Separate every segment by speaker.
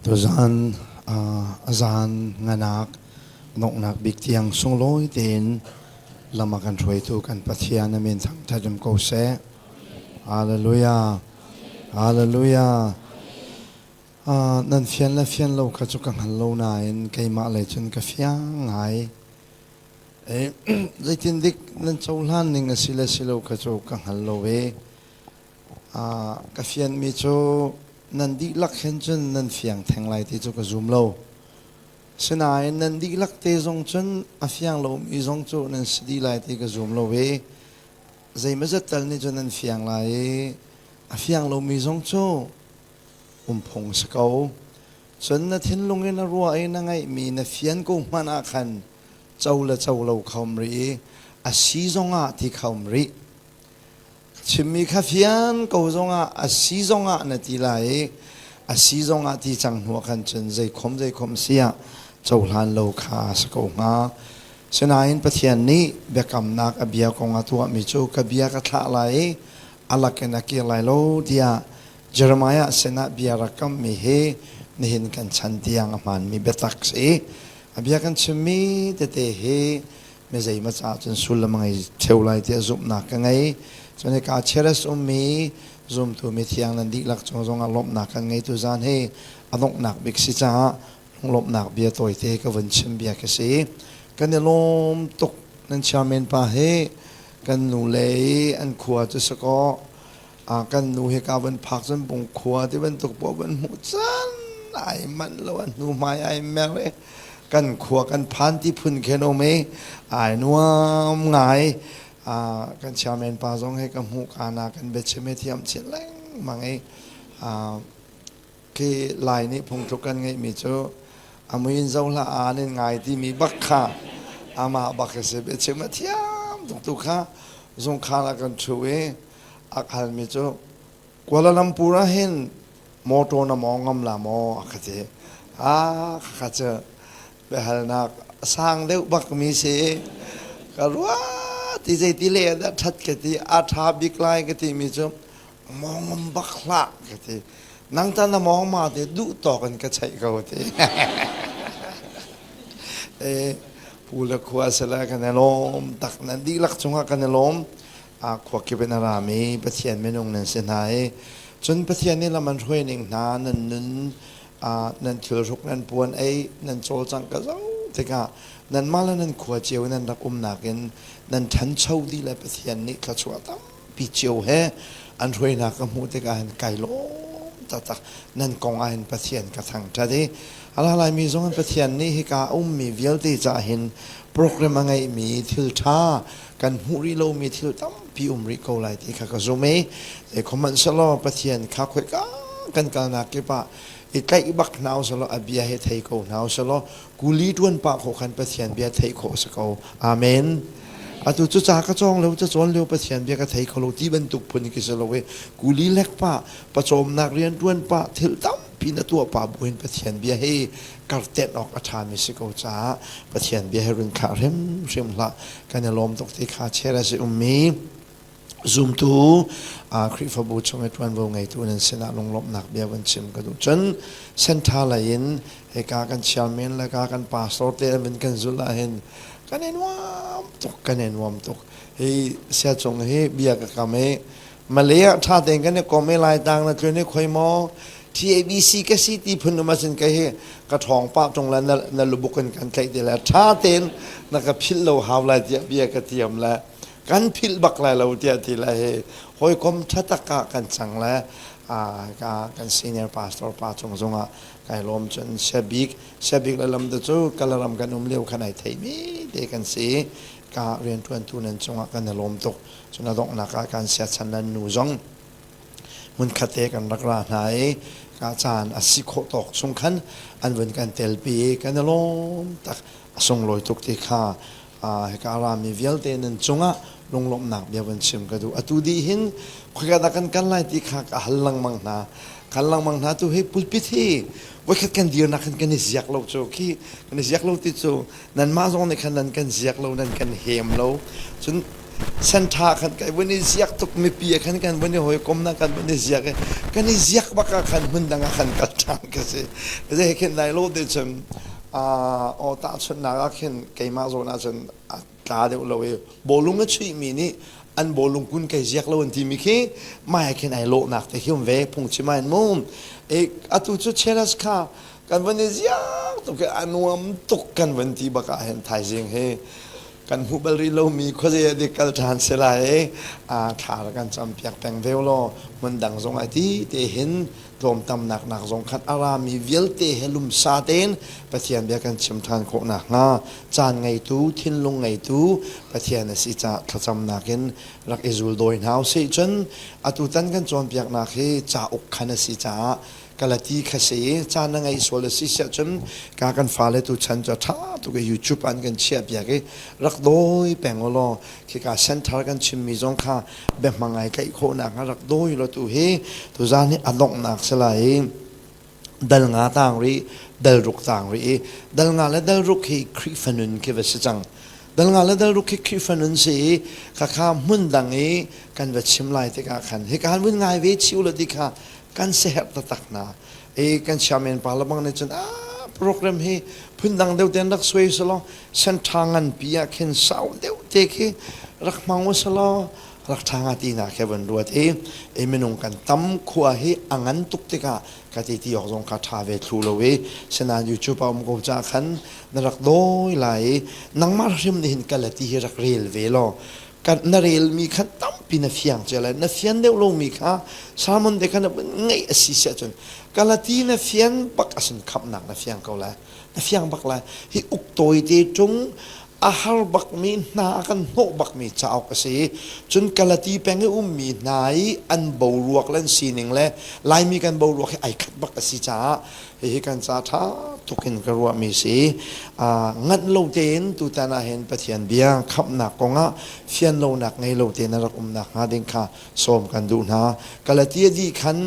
Speaker 1: Tuzan a zan nganak donghnak bik tiang sunglawi tein lam a kan hruaitu kan Pathian a min thangṭhat um ko seh. Hallelujah. Hallelujah. Nan fian le fian lo kha cu ka hngal lo nain keimah lei cun ka fiang ngai. Zeitindik nan cohlan ning a si le si lo kha cu ka hngal lo ve. Ka fianmi cu nan dihlak hin cun nan fiang theng lai ti cu ka zum lo. Sinain nan dihlak te zong cun a fiang lomi zong cu nan si dih lai ti ka zum lo i zeimawzat tal nih cun nan fiang lai i a fiang lomi zong cu um phung a si ko. Cun na thinlung in na ruah i na ngeihmi na fian ko hmanh ah khan co le co lo kha um rih i a si zongah ti kha um rih. Chimmi kha fian ko zongah a si zongah na ti lai i a si zongah ti cang hnu ah khan cun zeikhom zeikhom si ah cohlan lo kha a si ko hnga. Sinain Pathian nih biakamnak a bia kong a tuahmi cu ka bia ka thlah lai i a lakin a kir lai lo tiah Jeremiah sinah bia rak kammi hi nihin kan chan tiang a hmaanmi biatak si. A bia kan chimmi tete hi mi zeimaw caah cun sullam a ngei ṭheo lai tiah zumhnak ka ngei. Cun hika Cheres ummi zumtu mithiang nan dihlak cung zongah lawmhnak kan ngei tuzaan hi a donghnak bik si caah lunglawmhnak bia tawite ka vun chim bia ka si. Kan i lawm tuk nan chairman pa hi kan nu le i an khua cu si kaw kan nu hi ka van phak cun bungkhua ti bantuk paoh van hmuh caan ai manh lo a hnu hmai ai mer i kan khua kan phan ti phun khen um i ai nuam ngai. Kan chairman pa zong he ka hmuh kana kan biachim i thiam chin lengmang i khi Lai nih phungthluk kan ngeihmi cu a muin zo hlah aan in ngai timi bak kha amah bak a si. Biachim a thiam tuk tu kha zungkhan ah kan ṭhu i a halmi cu Kuala Lumpur ah hin motor na mawng ngam la maw a ka ti. A kha cu biahalnak sang deuh bak mi si ka rua ti zeiti le dah ṭhat ka ti a ṭha bik lai ka ti mi cu mawng ngam bak hlah ka ti. Nang ta na mawng ma te duh tawk in ka cheih ko ti. E pu le khua sala kan i lawm tak nan dihlak cungah kan i lawm. Khuakip in a rami Pathian minung nan si hna i cun Pathian nih lam an hruai ning hna nan nun, nan thilhruk, nan puan ei, nan cawlcangh ka zoh tikah nanmah le nan khua cio nan rak umnak in nan ṭhancho dih le Pathian nih thluachuah tampi cio he an hruainak ka hmuh tikah hin kai lawm taktak. Nan kong ah hin Pathian ka thangṭhat i a la laimi zong in Pathian nih hika a ummi vialte caah hin program a ngeihmi thil ṭha kan hmuh rih lomi thil tampi um rih ko lai ti kha ka zum i zeikhohmanhsehlaw Pathian kha khoika kan kalnak kip ah i tlaih bak hna usalaw, a bia he thei ko hna usalaw, kuli ṭuan pah khawh khan Pathian bia theih khawh a si ko. Amen. Atu cu ca ka cawng lo, ca cawn lio Pathian bia ka thei kho lo ti bantuk phun khi si lo i kuli lek pah, pawcawmnak rian ṭuan pah, thil tampi na tuah pah buin Pathian bia hi kartenh awk a ṭhami si ko caah Pathian bia hi run thlah hrimhrim hlah. Kan i lawm tuk ti kha chair a si ummi zumtu Khrihfabu chung i ṭuanvo ngeitu nan sinah lunglawmhnak bia van chim ka duh. Cun Sentha lei in hika kan chairman le ka kan pastor te an vun kan zulh ahhin kan i nuam tuk, kan i nuam tuk. Hi siacung hi bia ka kam i Malay ah ṭha tein kan i kom i Laitlang na tlun i khoi maw TABC ka si ti phun um ahcun kei hi ka ṭhawng pah ṭung le na lubuk in kan tlaih ti le ṭha tein na ka philh lo hau lai tiah bia ka tiam le kan philh bak lai lo tiah ti le hi hawikom ṭha tak ah kan cang le kan senior pastor pa cung zongah kai lawm. Cun Siabik, Siabik le lam cu Kalaram kan um lio khan ai theimi te kan si. Ka rianṭuantu nan cungah kan i lawm tuk. Cun a donghnak ah kan siachan nan nu zong hmunkhat te kan rak ra hna i ka caan a si khawh tawk chung khan an vun kan telpi i kan i lawm tak. A sunglawi tuk ti kha hika rami vialte nan cungah lunglawmhnak bia van chim ka duh. Atu dih hin khoika dah kan kal lai ti kha ka hal lengmang hna, kan lengmang hna. Tu hi pulpit hi voikhat kan dirnak khan kan i ziak lo cu khi kan i ziak lo ti cu nanmah zong nih khan nan kan ziak lo, nan kan hem lo. Cun. Sentha khan kai vun i ziak tuk mipi ah khan kan vun i hawikom na kan vun i ziak i kan i ziak bak ah khan hmun dang ah khan kal ṭhan ka si. Zei khin lai lo te cun aw tahchunhnak ah khin keimah zawn ah cun a tla deuh lo i bawlung a chuihmi nih an bawlung kun kai ziak lo an timi khi mai ah khin ai lawhnak te khi um ve phungchim ah in mu. E atu cu cheras kha kan vun i ziak tuk i a nuam tuk kan vun ti bak ah hin thaizing hi kan hmuh bal rih lomi khuazei ah dik kal ṭhan si lai i thla rak kan campiak peng ve law hmun dang zong ah ti te hin tlawmtamnak nak zong khan a rami vialte he lumsa tein Pathian bia kan chim ṭhan khawh nakhnga caan ngeitu thinlung ngeitu Pathian a si caah thlacamnak in rak i zul dawi hna usih. Cun atutan kan cawnpiaknak hi cauk khan a si caah Galati kha si i caan na ngeih sual a si siah cun ka kan fale tu chan cu a ṭha tuk i YouTube an kan chiah piak i rak dawi peng u law khika center kan chimmi zong kha biahmang ai tlaih khawhnak ah rak dawi law tu hi tuzaan hi a donghnak si lai i dal nga tang rih dal ruk tang rih i dal nga le dal ruk hi Khrihfa nun khi va si cang dal nga le dal ruk hi Khrihfa nun si i khakha hmun dang i kan va chim lai tikah khan hika han vun ngai ve chiu la ti kha kan siaherh taktak hna. I kan chairman pa lebang nih cun ah program hi phundang deuh ten rak suai selaw senṭha nganpi ah khin sau deuh te khi rak hmang u selaw rak ṭha nga ti na khe van ruat i i minung kan tam khua hi a ngan tuk tikah ka ti ti awk zong kha ṭha ve thlu lo i sinain YouTube a um ko ca khan na rak dawi lai i nangmah hrim nih hin kal ti hi rak rel ve law kan na relmi khan tampi na fiang cia lai na fian deuh lomi kha sermon te kha na ngeih a si siah cun Galati na fian bak asin khamnak na fiang ko lai na fiang bak lai hi uk tawi te tung a har bakmi hna a kan hnawh bakmi cauk a si cun Galati peng i ummi hna i an boruak le an sining le Laimi kan boruak hi ai khat bak a si caah Hihi kan ca ṭha tuk in ka ruahmi si. Nganh lo tein tutan ah hin Pathian bia khamhnak kongah fian lonak ngei lo tein a rak umnak hnga ding kha sawm kan duh hna. Galatia dih khan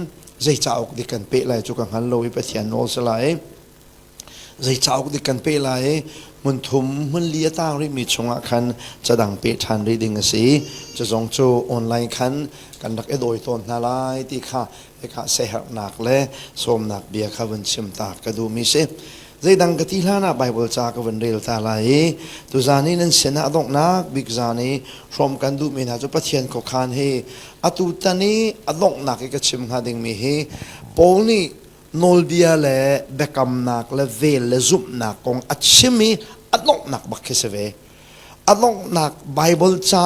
Speaker 1: zei cauk dik kan peh lai cu ka hngal lo i Pathian nawl si lai. Zei cauk dik kan peh lai i hmun thum hmun li a tang rihmi chungah khan cadang peh ṭhan rih ding a si. Cu zong cu online khan kan rak i dawi tawn hna lai ti kha Hika siaherhnak le sawmnak bia kha vun chim ta ka duhmi si. Zeidang ka ti hlan ah Bible ca ka vun rel ta lai i tuzan i nan sinah a donghnak bik zan i hrawm kan duhmi hna cu Pathian khuakhan hi atu tan i a donghnak i ka chim hnga dingmi hi Paul nih nawlbia le biakamnak le vel le zumhnak kong a chim i a donghnak bak khi si ve. A donghnak Bible ca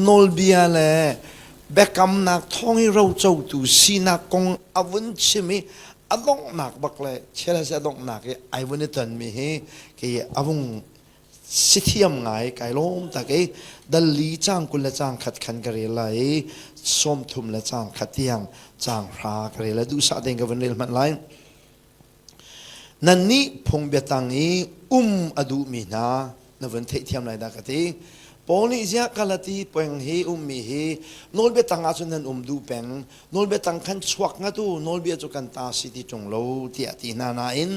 Speaker 1: nawlbia le biakamnak thawng i rocotu sinak kong a vun chim i a donghnak bak le chial a donghnak i ai vun i tonmi hi kei a vung si thiam ngai kai lawm tak i dalli cang 20 le cang khat khan ka rel lai i 30 le cang khat tiang cang hra ka rel lai duhsah tein ka vun rel hmanh lai Nannih phung biatang i um a duhmi hna na vun theihthiam lai dah ka ti. Paul nih ziah Galati peng hi ummi hi nawlbia tang ahcun nan um duh peng nawlbia tang khan chuak ngat u nawlbia cu kan ta si ti ṭung lo tiah ti hna nain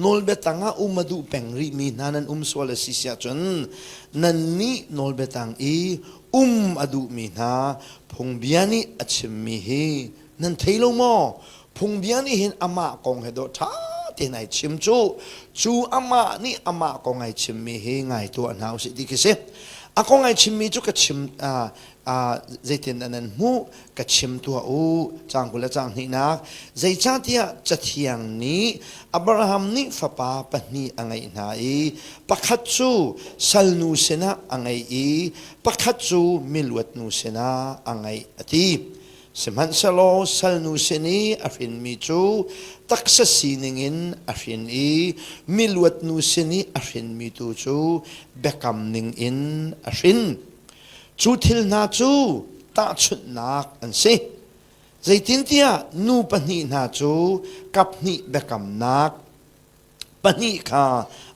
Speaker 1: nawlbia tang ah um a duh peng rihmi hna nan um sual a si siah cun nannih nawlbia tang i um a duhmi hna phungbia nih a chimmi hi nan thei lo maw Phungbia nih hin amah kong he dawh ṭha tein ai chim cu cu amah nih amah kong ai chimmi hi ngai tuah hna usih ti khi si. A kong ai chimmi cu ka chim zeitin dah nan hmuh ka chim tuah u cang 20 le cang hnihnak zeicahtiah cathiang nih Abraham nih fapa pahnih a ngeih hna i pakhat cu salnu sinah a ngeih i pakhat cu miluatnu sinah a ngeih a ti. Sihmanhsehlaw salnu sin i a hrinmi cu taksa sining in a hrin i miluatnu sin i a hrinmi tu cu biakam ning in a hrin. Cu thil hna cu tahchunhnak an si. Zeitintiah nu pahnih hna cu kaphnih biakamnak pahnih kha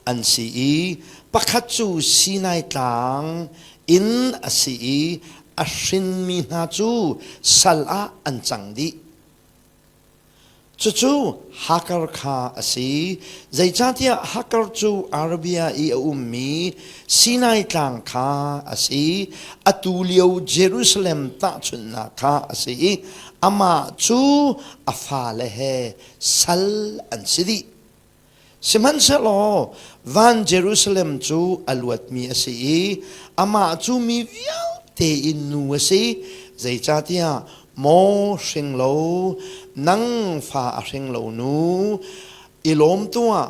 Speaker 1: an si i pakhat cu Sinai Tlang in a si i a hrinmi hna cu sal ah an cang dih. Cucu Hagar kha a si. Zeicahtiah Hagar cu Arabia i a ummi Sinai Tlang kha a si. Atu lio Jerusalem tahchunhnak kha a si i amah cu a fale he sal an si dih. Sihmanhsehlaw van Jerusalem cu a luatmi a si i amah cu mi vialte in nu a si. Zeicahtiah maw hring lo, nang fa a hring lo nu, i lawm tuah,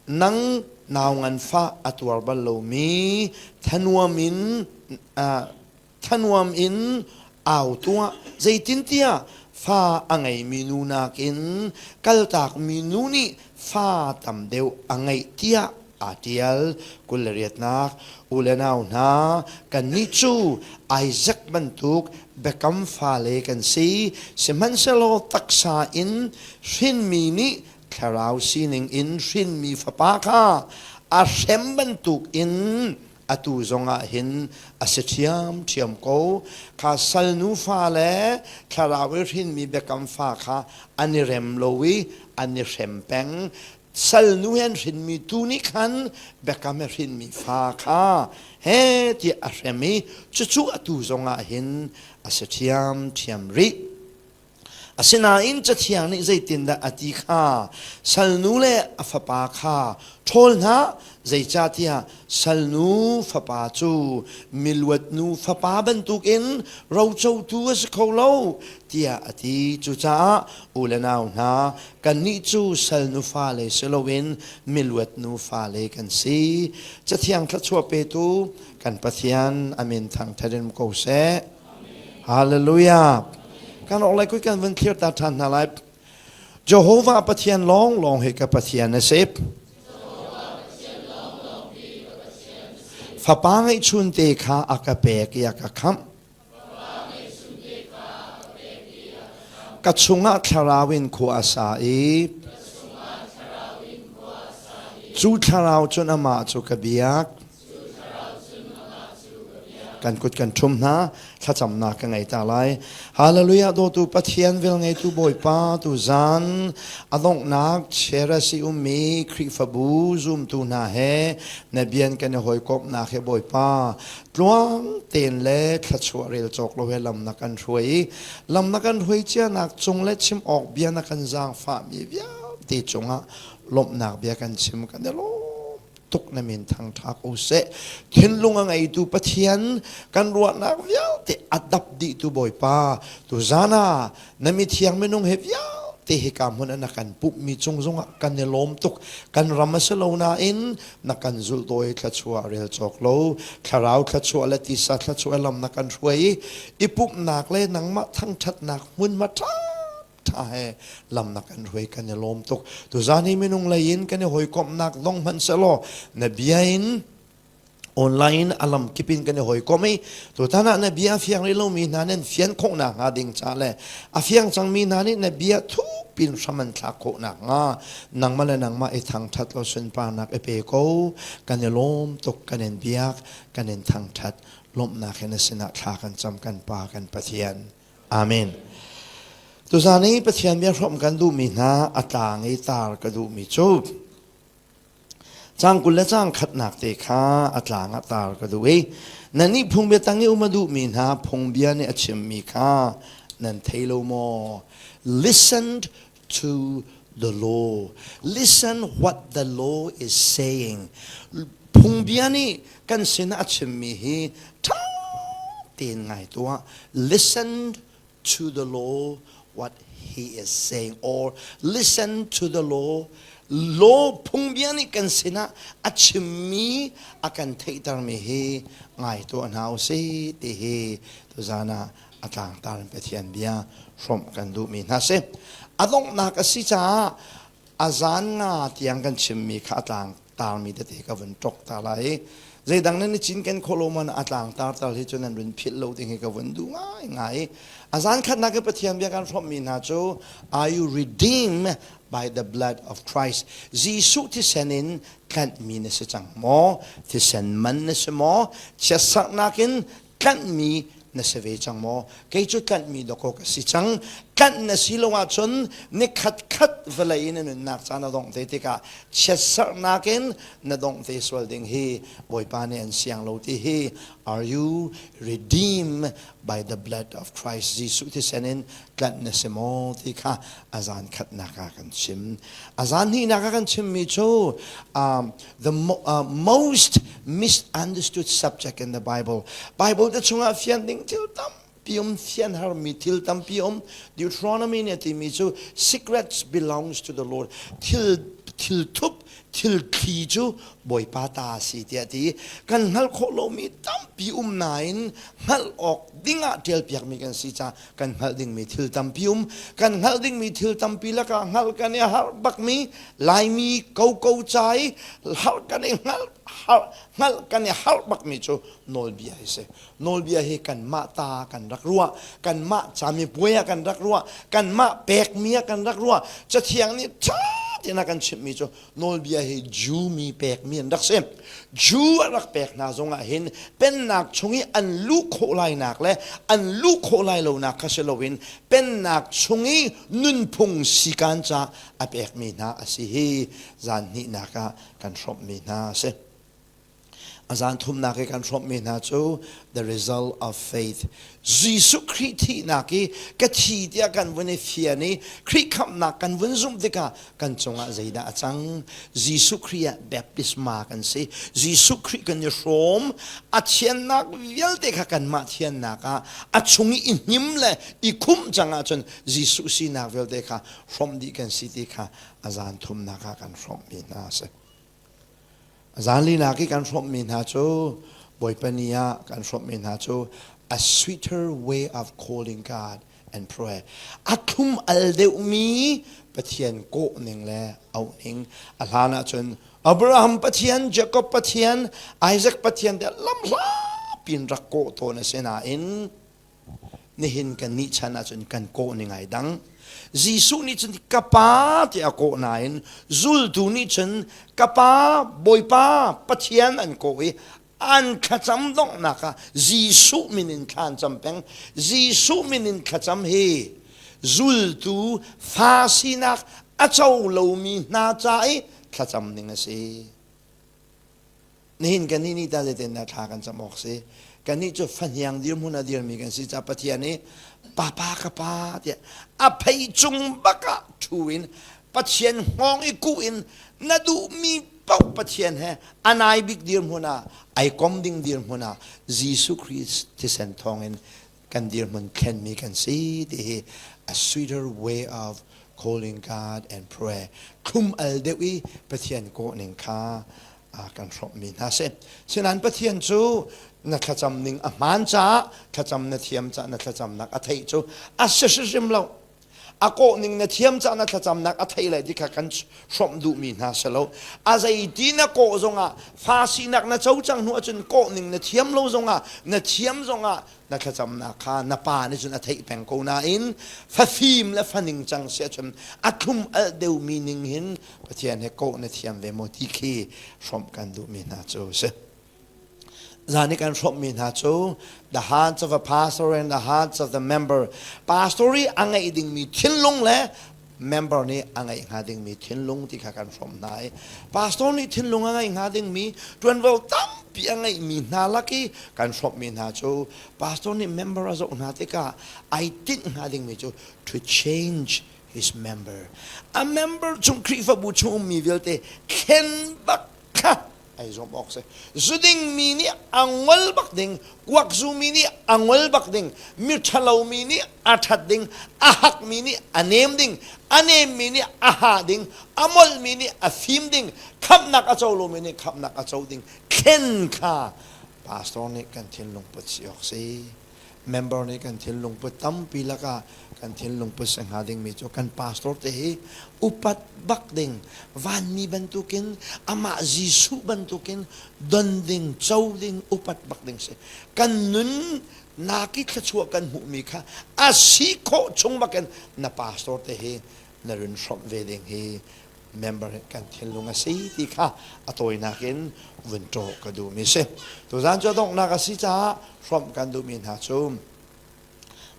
Speaker 1: nang nau nganfah a tuar bal lomi, thanuam in thanuam in au tuah. Zeitintiah fa a ngeimi nu nakin kaltakmi nu nih fa tam deuh a ngeih tiah aa ṭial. 28nak u le nau hna, kannih cu Isaac bantuk biakam fale kan si. Sihmanhsehlaw taksa in hrinmi nih thlarau sining in hrinmi fapa kha a hrem bantuk in atu zongah hin a si ṭhiamṭhiam ko. Kha salnu fa le thlarau i hrinmi biakam fa kha an i rem lo i an i hrem peng. Salnu he an hrinmi tu nih khan biakam he hrinmi fa kha he tiah a hrem i cucu atu zongah hin a si ṭhiamṭhiam rih. Asinain Cathiang nih zeitindah a ti kha salnu le a fapa kha ṭhawl hna, zeicahtiah salnu fapa cu miluatnu fapa bantukin rocotu a si kho lo tiah a ti. Cucaah u le nau hna, kannih cu salnu fale si loin miluatnu fale kan si. Cathiang thluachuah petu kan Pathian a min thangṭhat in ko seh. Hallelujah. Kan awk lai kui kan vun clear ta ṭhan hna lai. Jehovah Pathian lawng lawng hi ka Pathian a si. Fapa ngeihchun te kha a ka pek i a ka khamh. Ka chungah thlarau in khua a sa i cu thlarau cun amah cu ka biak. Kan kut kan ṭhum hna, thlacamnak ka ngei ta lai. Hallelujah dawtu Pathian velngeitu Bawipa tu zan a donghnak cherasi ummi Khrihfabu zumtu hna he na bian kan i hawikomhnak he Bawipa tluang tein le thluachuah rel cawk lo he lam na kan hruai i lam na kan hruai cianak cung le chim awk bia na kan zaangfahmi vialte cungah lawmhnak bia kan chim kan i lawm tuk na min thangṭha ko seh. Thinlung a ngeitu Pathian kan ruahnak vialte a dap dihtu Bawipa tuzan ah na mithiang minung he vialte hika hmun ah na kan pumhmi cung zongah kan i lawm tuk. Kan ram a si lo nain na kan zulhdawi thluachuah rel cawk lo. Thlarau thluachuah le tisa thluachuah lam na kan hruai i i pumhnak le nangmah thangṭhatnak hmunhma ṭha ṭha he lam na kan hruai kan i lawm tuk. Tuzan hi minung lei in kan i hawikomhnak dong hmanh sehlaw na bia in online a lam kip in kan i hawikom i tutan ah na bia fiang rih lomi hna nan fian khawh nakhnga ding ca le a fiang cangmi hna nih na bia thukpin hram an thlak khawh nakhnga nangmah le nangmah i thangṭhat law sunparnak i pe ko. Kan i lawm tuk, kan in biak, kan in thangṭhat. Lawmhnak he na sinah thla kan cam kan Pa kan Pathian. Amen. Tuzan i Pathian bia hrawmh kan duhmi hna a tlang i tar ka duhmi cu cang 20 le cang khatnak te kha a tlang ah tar ka duh i nannih phungbia tang i um a duhmi hna phungbia nih a chimmi kha nan thei lo maw? Listen to the law. Listen what the law is saying. Phungbia nih kan sinah a chimmi hi ṭha tein ngai tuah. Listen to the law what he is saying or listen to the law. Law phungbia nih kan sinah a chimmi a kan theihtermi hi ngai tuah hna u sih ti hi tuzan ah a tlangtar in Pathian bia hrawmh kan duhmi hna si. A donghnak a si caah a zan nga tiang kan chimmi kha a tlang tarmi tete ka vun ṭok ta lai i zeidang nan i cinken khawh lo man a tlangtar tal hi cu nan run philh lo ding hi ka vun duh ngaingai i a zan khatnak i Pathian bia kan hrawmhmi hna cu are you redeemed by the blood of Christ? Jesuh thisen in tlanhmi na si cang maw? Thisen man na si maw? Chiatsarhnak in tlanhmi na si ve cang maw? Kei cu tlanhmi dawkaw ka si cang. Tlanh na si lo ahcun nikhat khat vawlei in na nunnak caan a dongh te tikah chiatserhnak in na dongh te sual ding hi Bawipa nih an siang lo ti hi are you redeemed by the blood of Christ Jesuh thisen in tlanh na si maw ti kha a zan khatnak ah kan chim. A zan hnihnak ah kan chimmi cu the most misunderstood subject in the Bible. Bible te chungah fian ding thil tam pium fian harmi thil tampi um Deuteronomy nih a timi cu secrets belongs to the Lord thil thil thup thil thli cu Bawipa ta a si tiah ti kan hngalh khawh lomi tampi um nain hngalh awk dingah ṭialpiakmi kan si caah kan hngalh dingmi thil tampi um kan hngalh dingmi thil tampi lakah hngalh kan i harh bakmi Laimi koko ca i harh kan i hngalh hngalh kan i harh bakmi cu nawlbia hi si Nawlbia hi kanmah ta kan rak ruah, kanmah camipuai ah kan rak ruah, kanmah pekmi ah kan rak ruah. Cathiang nih ṭha tein a kan chimhmi cu nawlbia hi Jew mi pekmi an rak si. Jew a rak pek hna zongah hin pennak chung i an luh khawh lainak le an luh khawh lai lonak kha si loin pennak chung i nunphung sikan ca a pekmi hna a si hi zan hnihnak ah kan hrawmhmi hna a si. A zan thumnak i kan hrawmhmi hna cu the result of faith. Jesuh Khrih thihnak i ka thi tiah kan vun i fian i Khrih khamhnak kan vun zumh tikah kan cungah zeidah a cang? Jesuh Khrih ah baptisma kan si. Jesuh Khrih kan i hrawm. A thiannak vialte kha kanmah thiannak ah a chung i i hnim le i khumh cang ahcun Jesuh sinak vialte kha hrawmh dih kan si ti kha a zan thumnak ah kan hrawmhmi hna a si. Zaanlinak i kan hrawmhmi hna cu Bawipa ni ah kan hrawmhmi hna cu a sweeter way of calling God and prayer. A thlum al deuhmi Pathian kawh ning le auh ning. A hlan ahcun Abraham Pathian, Jacob Pathian, Isaac Pathian tiah lamhla pin rak kawh tawn a si nain Nihin kan nih chan ahcun kan kawh ning ai dang. Jesuh nih cun ka pa tiah a kawh nain zultu nih cun ka pa Bawipa Pathian an kawh i an thlacam donghnak ah Jesuh min in thla an cam peng. Jesuh min in thlacam hi zultu fa sinak a co lomi hna ca i thlacam ning a si. Nihin kannih nih tah zeitindah thla kan cam awk si? Kannih cu fahniang dirhmun a dirmi kan si caah Pathian nih papa ka pa tiah a phei cung bak ah ṭhu in Pathian hngawng i kuh in na duhmi paoh Pathian he a nai bik dirhmun ah ai kom ding dirhmun ah Jesuh Khrih thisen thawngin kan dirhmun thlenmi kan si ti hi a sweeter way of calling God and prayer thlum al deuh i Pathian kawh ning kha kan hrawmhmi hna si. Sinain Pathian cu na thlacam ning a hmaan caah thlacam na thiam caah na thlacamnak a theih cu a si hrimhrim lo. A kawh ning na thiam caah na thlacamnak a theih lai ti kha kan hrawmh duhmi hna si lo. A zeiti na kawh zongah fa sinak na co cang hnu ahcun kawh ning na thiam lo zongah na thiam zongah na thlacamnak kha na pa nih cun a theih peng ko nain fafim le faning cang si ahcun a thlum alh deuhmi ning hin Pathian he kawh na thiam ve maw ti khi hrawmh kan duhmi hna cu a si. Zan i kan hrawmhmi hna cu the hearts of a pastor and the hearts of the member. Pastor i a ngeih dingmi thinlung le member nih a ngeih hnga dingmi thinlung ti kha kan hrawmh hna i pastor nih thinlung a ngeih hnga dingmi ṭuanvo tampi a ngeihmi hna lak i kan hrawmhmi hna cu pastor nih member a zoh hna tikah ai tinh hnga dingmi cu to change his member. A member chung Khrihfabu chung ummi vialte thlen bak kha ai zuam awk si. Zuding mi nih a ngol bak ding, kuak zumi nih a ngol bak ding, mi ṭhalo mi nih a ṭhat ding, a hak mi nih a nem ding, a nem mi nih a ha ding, a molh mi nih a fim ding, khamhnak a co lomi nih khamhnak a co ding. Thlen kha pastor nih kan thinlung put si awk si. Member nih kan thinlung put tampi lakah kan thinlung put si hnga dingmi cu kan pastor te hi upat bak ding vanmi bantukin amah Jesuh bantukin don ding co ding upat bak ding si kan nun naki thluachuah kan hmuhmi kha a si khawh chung bakin na pastor te hi na run hrawmh ve ding hi member kan thinlung a si ti kha a tawinak in vun ṭawh ka duhmi si. Tuzaan cu a donghnak a si caah hrawmh kan duhmi hna cu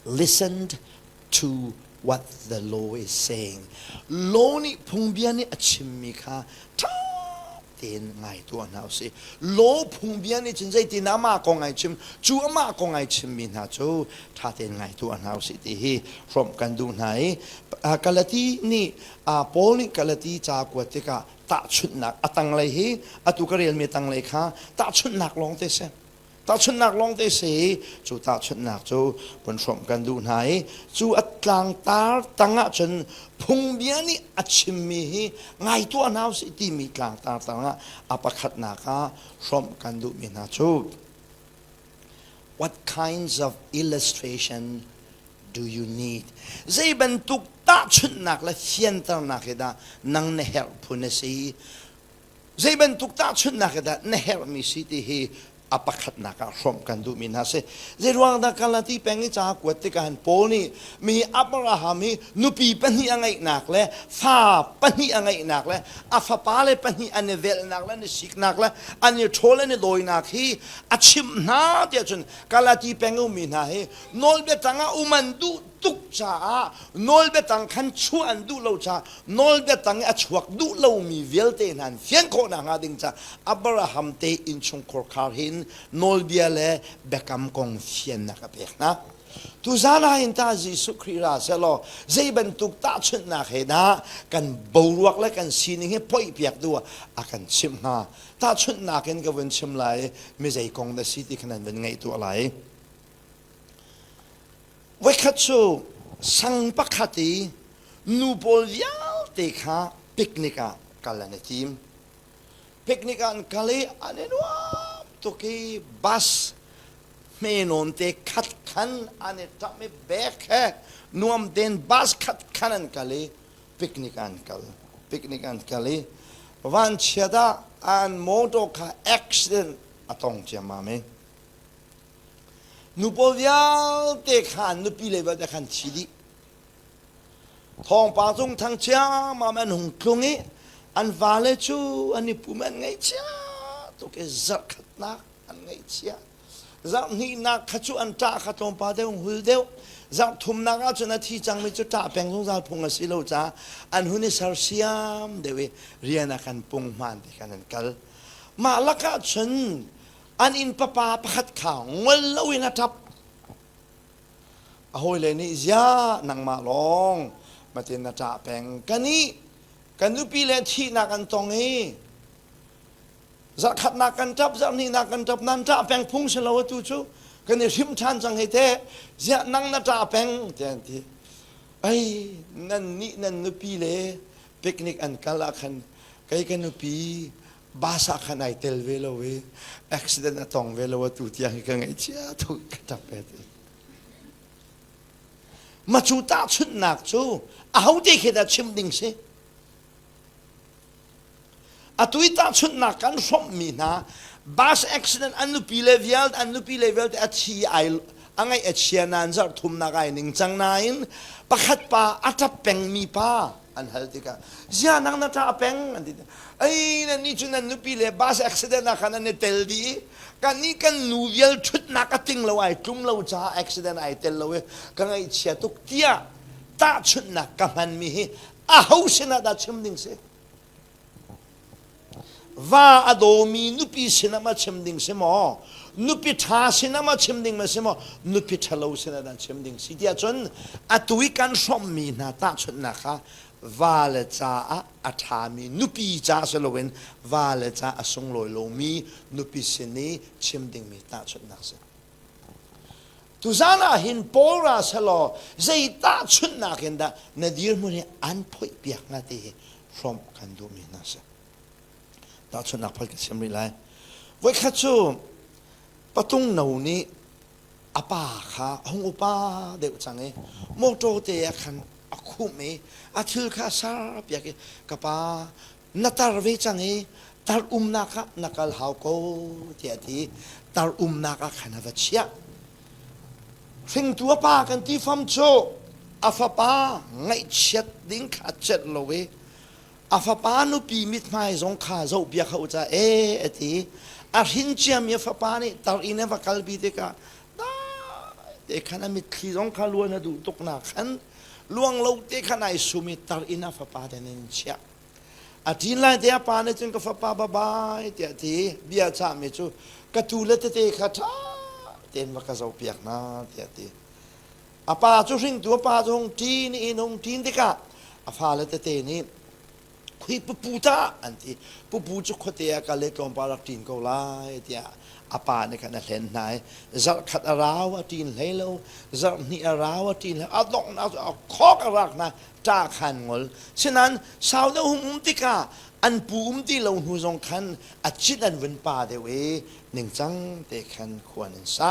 Speaker 1: listen to what the law is saying. Law nih phungbia nih a chimmi kha ṭha tein ngai tuah hna usih. Law phungbia nih cun zeitin amah kong ai chim, cu amah kong ai chimmi hna cu ṭha tein ngai tuah hna usih ti hi hrawmh kan duh hna i Galati nih Paul nih Galati ca kuat tikah tahchunhnak a tanglei hi atu ka relmi tanglei kha tahchunhnak lawng te si. Tahchunhnak lawng te si cu tahchunhnak cu vun hrawmh kan duh hna i cu a tlangtar tang ahcun phungbia nih a chimmi hi ngai tuah hna usih timi tlangtar tangah a pakhatnak ah hrawmh kan duhmi hna cu what kinds of illustration do you need? Zei bantuk tahchunhnak le fianternak hi dah nang na herh phun a si? Zei bantuk tahchunhnak hi dah na herhmi si ti hi a pakhatnak ah hrawmh kan duhmi hna si. Zei ruang dah Galati peng i ca kuat tikah hin Paul nih mi Abraham hi nupi pahnih a ngeihnak le fa pahnih a ngeihnak le a fapa le pahnih an i velhnak le an i siknak le an i ṭhawl an i dawinak hi a chimh hna tiah cun Galati peng ummi hna hi nawlbia tangah um an duh tuk caah nawlbia tang khan chuah an duh lo caah nawlbia tang i a chuak duh lomi vialte hna an fian khawh nakhnga ding caah Abraham te innchungkhar khar hin nawlbia le biakam kong fiannak a pek hna. Tuzan ah hin ta Jesuh Khrih ra selaw zei bantuk tahchunhnak he dah kan boruak le kan sining hi phoih piak tu a kan chimh hnga. Tahchunhnak in ka vun chim lai mi zei kong dah si ti khan an vun ngaihtuah lai. Voikhat cu sang pakhat i nu pawl vialte kha picnic ah kal an i tim. Picnic ah an kal i an i nuam tuk i bus hme nawn te khat khan an i ṭap i bag he nuam tein bus khat khan an kal i picnic an kal. Picnic an kal i vanchiat ah an motor kha accident a tong ciammam i Nu pawl vialte kha an nupi le vialte khan thi dih. Thawngpang cung thang ciammam an hung tlung i an vale cu an i pum an ngaihchia tuk i zarhkhatnak an ngaihchia. Zarhhnihnak kha cu an ṭah kha tlawmpal deuh hul deuh. Zarhthumnak ahcun a thi cangmi cu ṭah peng zungzal phung a si lo caah an hun i sersiam deuh i rian a kan pung hmaan ti khan an kal. Mah lakah cun An inn papa pakhat kha ngol loin a ṭap. A hawile nih ziah nangmah lawng matin na ṭah peng. Kanih kan nupi le thihnak an tong i zarhkhatnak kan ṭap, zarhhnihnak kan ṭap, nan ṭah peng phung si lo atu cu kan i hrim ṭhan cang hei teh. Ziah nang na ṭah peng tiah an ti. Ei nan nih nan nupi le picnic an kal ah khan kei ka nupi bus ah khan ai tel ve lo i accident a tong ve lo atu tiang hi ka ngaihchia tuk ka ṭap ve ti. Ma cu tahchunhnak cu ahote khi dah chim ding si? Atu i tahchunhnak kan hrawmhmi hna bus accident an nupi le vialte an nupi le vialte a thi ai a ngaih a chia nain zarh thumnak ai ning cang nain pakhat pa a ṭap pengmi pa an hal tikah zia nang na ṭah peng an ti ei nan nih cu nan nupi le bus accident ah khan an i tel dih kan nih kan nu vial ṭhutnak a ting lo ai tlum lo caah accident ai tel lo i ka ngaihchia tuk tiah tahchunhnak ka hmanmi hi aho sinah dah chim ding si Va a dawmi nupi sinah ma chim ding si maw? Nupi ṭha sinah ma chim ding ma si maw? Nupi ṭhalo sinah dah chim ding si tiah cun atu i kan hrawmhmi hna tahchunhnak kha vale caah a ṭhami nupi ca si loin vale ca a sunglawi lomi nupi sin i chim dingmi tahchunhnak si. Tuzan ah hin Paul ra selaw zei tahchunhnak in dah na dirhmun hi an phoih piak hnga ti hi hrawmh kan duhmi hna si. Tahchunhnak phal ka chim rih lai. Voikhat cu patung no nih a pa kha a hung upa deuh cang i motor te ah khan a khumh i a thil kha a ser piak i ka pa na tar ve cang i tar umnak ah na kal hau ko tiah a ti tar umnak ah khan a va chiah hringtu a pa kan ti fam cu a fapa ngaihchiat ding kha a celh lo i a fapa nupi mithmai zong kha zoh piak hau ca e a ti a hrin ciami a fapa nih tar in a va kalpi tikah dai te khan a mitthli zong kha luan a duh tuk nak khan. Luang lo te khan ai sum i tar inn a fapa te nin chiah. A ṭin lai te a pa nih cun ka fapa bye bye tiah ti bia cahmi cu ka tu le tete kha ṭha tein va ka zohpiak hna tiah ti. A pa cu hringtu a pa cu hung ṭin i hung ṭin tikah a fale tete nih khui pupu ta an ti. Pupu cu khuate ah kal i tlawmpal rak ṭin ko lai tiah a pa nih khan a hlen hna i zarh khat a rau a ṭin hlei lo, zarh hnih a rau a ṭin hlei a donghnak cu a khawk a rak hna ṭa khan ngol. Sinain sau deuh hung um tikah an pu um ti lo hnu zong khan a cit an vun pa deuh i ningcang te khan khua an sa.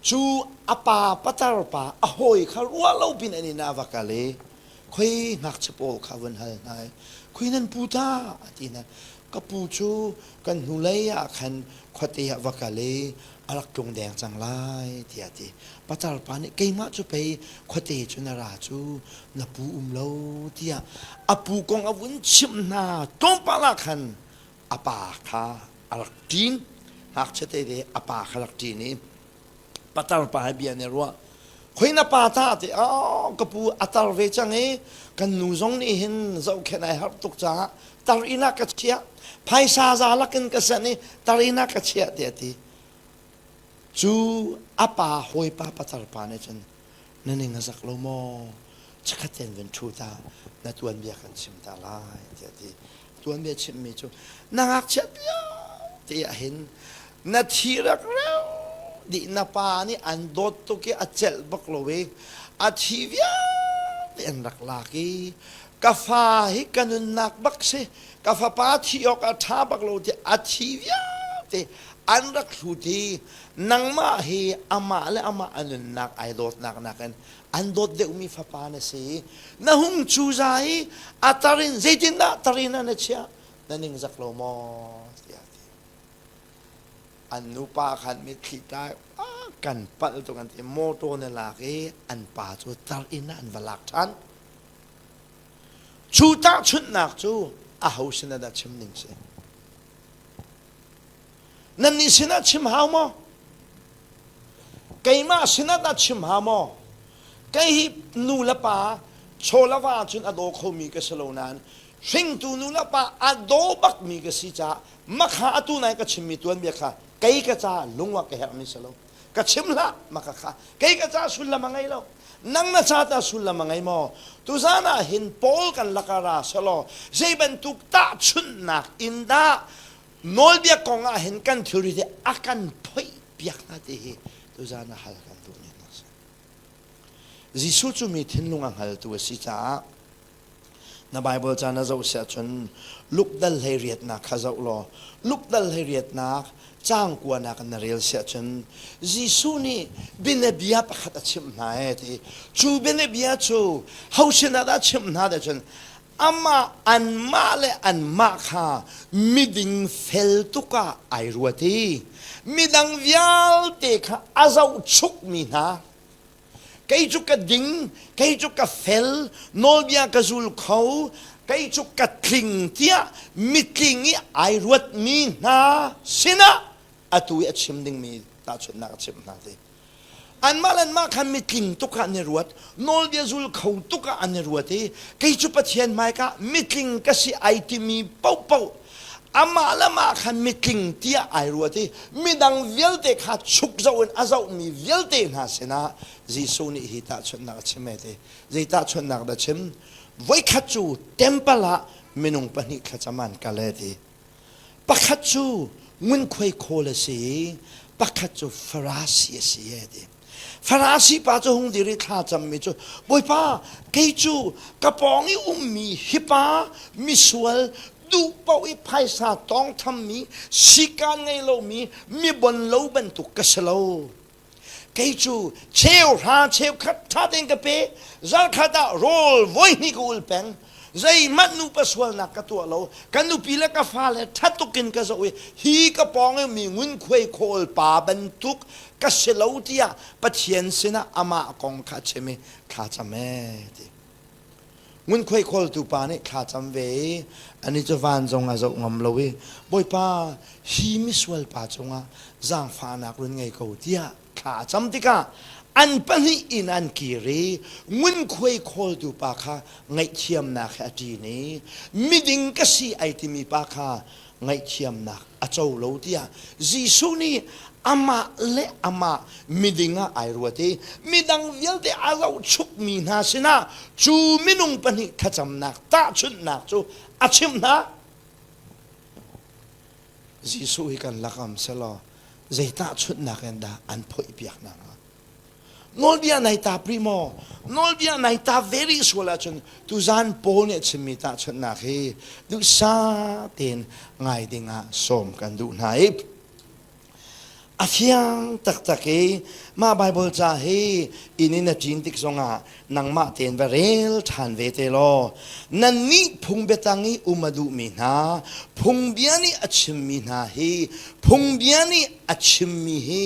Speaker 1: Cu a pa patar pa a hawi kha ruah lo pin an inn ah va kal i khoi ngakchia pawl kha vun hal hna i khoi nan pu ta a ti hna. Ka pu cu kan hnulei ah khan khuate ah va kal i a rak tlung deng cang lai tiah a ti. Patar pa nih keimah cu pei khuate cu na ra cu na pu um lo tiah a pu kong a vun chimh hna tlawmpal ah khan a pa kha a rak ṭin. Ngakchia tete a pa kha rak ṭin i patar pa he bia nih ruah khoi na pa ta ti oh ka pu a tar ve cang i kan nu zong nih hin zohkhenh ai harh tuk caah tar inn ah ka chiah phaisa za lakin ka sanh i tar inn ah ka chiah tiah ti cu a pa hawipa patar pa nih cun na ning a zak lo maw chakhat ten vun ṭhu ta na tuanbia kan chim ta lai tiah ti tuanbia chimmi cu na ngakchiat lio te ah hin na thi rak reu dih na pa nih an dawt tuk i a celh bak lo i a thi vialte an rak lak i ka fa hi ka nunnak bak si ka fapa thi awk a ṭha bak lo ti a thi vialte an rak hlut i nangmah hi amah le amah a nunnak ai dawtnak nakin an dawt deuhmi fapa na si na hung cuza i a tar in zeitindah tar in na chiah na ningzak lo maw tiah ti an nupa khan mitthli tlai kan palh tuk an ti motor na lak i an pa cu tar in an va lak ṭhan cu tahchunhnak cu aho sin ah dah chim ding si Nannih sinah chim hau maw? Keimah sinah dah chim hau maw? Kei hi nu le pa chaw le va cun a daw khomi ka si lo nain hringtu nu le pa a daw bakmi ka si caah makha atu nai ka chimmi tuanbia kha kei ka ca lungwak ka herhmi si lo. Ka chim hlah maka kha kei ka ca sullam a ngei lo. Nang na ca ta sullam a ngei maw? Tuzan ah hin Paul kan laka ra selaw zei bantuk tahchunhnak in dah nawlbia kong ah hin kan thilri hi a kan phoih piak hna ti hi tuzan ah hal kan duh ni hna si. Jesuh cu mi thinlung a hngaltu a si caah na Bible ca na zoh si ahcun Luke dal hlei riatnak kha zoh law Luke dal hlei riatnak caang kuanak na rel si ahcun Jesuh nih bianabia pakhat a chimh hna ee ti cu bianabia cu ho sinah dah a chimh hna ti cun amah anmah le anmah kha miding fel tuk ah ai ruat i midang vialte kha a zohchukmi hna kei cu ka ding kei cu ka fel nawlbia ka zul kho kei cu ka tling tiah mitling i ai ruatmi hna sinah atu i a chim dingmi tahchunhnak a chimh hna ti Anmah le anmah khan mitling tuk ah an i ruat, nawlbia zul kho tuk ah an i ruat i kei cu Pathian hmaika mitling ka si ai timi paohpaoh amah le mah khan mitling tiah ai ruat i midang vialte kha chuk zoh in a zohmi vialte hna sinah Jesuh nih hi tahchunhnak a chim e ti. Zei tahchunhnak dah chim? Voikhat cu temple ah minung pahnih thlacam an kal e ti. Pakhat cu ngunkhuai khawl a si i pakhat cu Farasi a si e ti. Farasi pa cu hung dir i thla cammi cu Bawipa kei cu ka pawng i ummi hi pa misual duh paoh i phaisa tawngthammi sikaan ngei lomi mi bon lo bantuk ka si lo. Kei cu cheu hra cheukhat ṭha tein ka pe, zarkhat ah rawl voihnih ka ul peng. Zeihmanh nupa sualnak ka tuah lo. Ka nupi le ka fale ṭha tuk in ka zoh i hi ka pawng i mi ngunkhuai khawl pa bantuk ka si lo tiah Pathian sinah amah kong kha a chim i thla cam ee ti. Ngunkhuai khawltu pa nih thla cam ve i ani cu van zong a zoh ngam lo i Bawipa hi misual pa cungah zaangfahnak run ngei ko tiah thla a cam tikah. An pahnih in an kir i ngunkhuai khawltu pa kha ngaihthiamnak he a ṭin i miding ka si ai timi pa kha ngaihthiamnak a co lo tiah Jesuh nih amah le amah miding ah ai ruat i midang vialte a zohchukmi hna sinah cu minung pahnih thlacamnak tahchunhnak cu a chimh hna. Jesuh hi kan lakam selaw zei tahchunhnak in dah an phoihpiak hna hnga? Nawlbia nai tap rih maw? Nawlbia nai tap ve rih sual ahcun tuzan Paul nih a chimmi tahchunhnak hi duhsah tein ngai dingah sawm kan duh hna i a fiang taktak i mah Baibal ca hi inn in na ṭin tik zongah nangmah tein va rel ṭhan ve te law nannih phung biatang i um a duhmi hna phungbia nih a chimmi hna hi phungbia nih a chimmi hi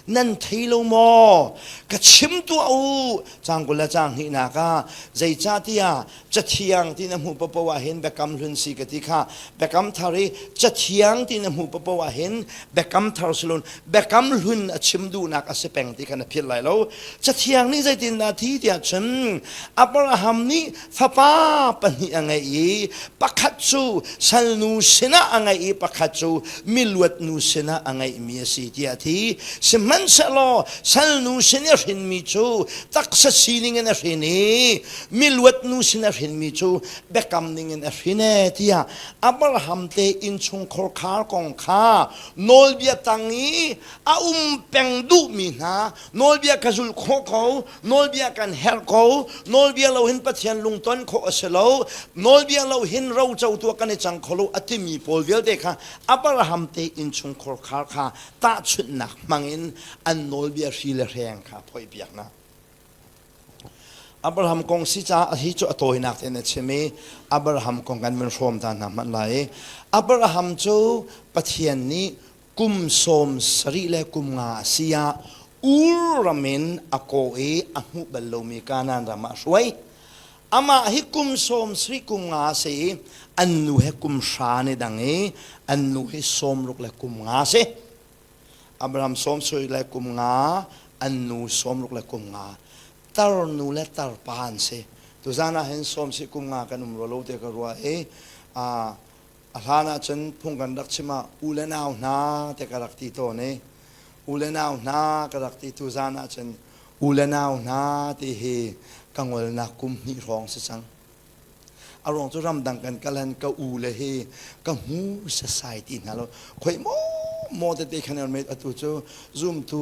Speaker 1: nan thei lo maw ka chim tuah u cang 20 le cang hnihnak ah zeicahtiah Cathiang ti na hmuh paoh ah hin biakam hlun si ka ti kha biakam thar i cathiang ti na hmuh paoh ah hin biakam thar silon biakam hlun a chim duhnak a si peng ti kha na philh lai lo. Cathiang nih zeitindah thi tiah cun Abraham nih fapa pahnih a ngeih i pakhat cu salnu sinah a ngeih i pakhat cu miluat nu sinah a ngeihmi a si tiah a thi. Sihmanhsehlaw salnu sin i a hrinmi cu taksa sining in a hrin i miluat nu sin a hrinmi cu biakam ningin a hrin e tiah Abraham te innchungkhar khar kong kha nawlbia tang i a um peng duhmi hna nawlbia ka zul khawh ko nawlbia kan herh ko nawlbia lo hin Pathian lungton khawh a si lo nawlbia lo hin roco tuah kan i cang kho lo a timi pawl vialte kha Abraham te innchungkhar khar kha tahchunhnak hmangin an nawlbia hri le hreng kha phoihpiak hna. Abraham kong si caah hi cu a tawinak tein a chim i Abraham kong kan vun hrawm ta hna hmanh lai. Abraham cu Pathian nih kum 70 le kum nga a si ah Ur ram in a kawh i a hmuh bal lomi Kanaan ram ah a hruai. Amah hi kum 70 kum nga a si i an nu he kum hra an i dang i an nu hi 60 le kum nga a si. Abraham 70 le kum nga, an nu 60 le kum nga. Tarnu le tarpa an si. Tuzan ah hin 70 kum nga kan um rua lo te ka ruah i a hlan ah cun phung kan rak chim ah u le nau hna te ka rak ti tawn i u le nau hna ka rak ti tuzan ah cun u le nau hna ti hi ka ngolnak kum hnih hrawng si cang. A ruang cu ramdang kan kal han ka u le hi ka hmu sasai ti hna lo. Khoi maw maw tete khan an atu cu zumtu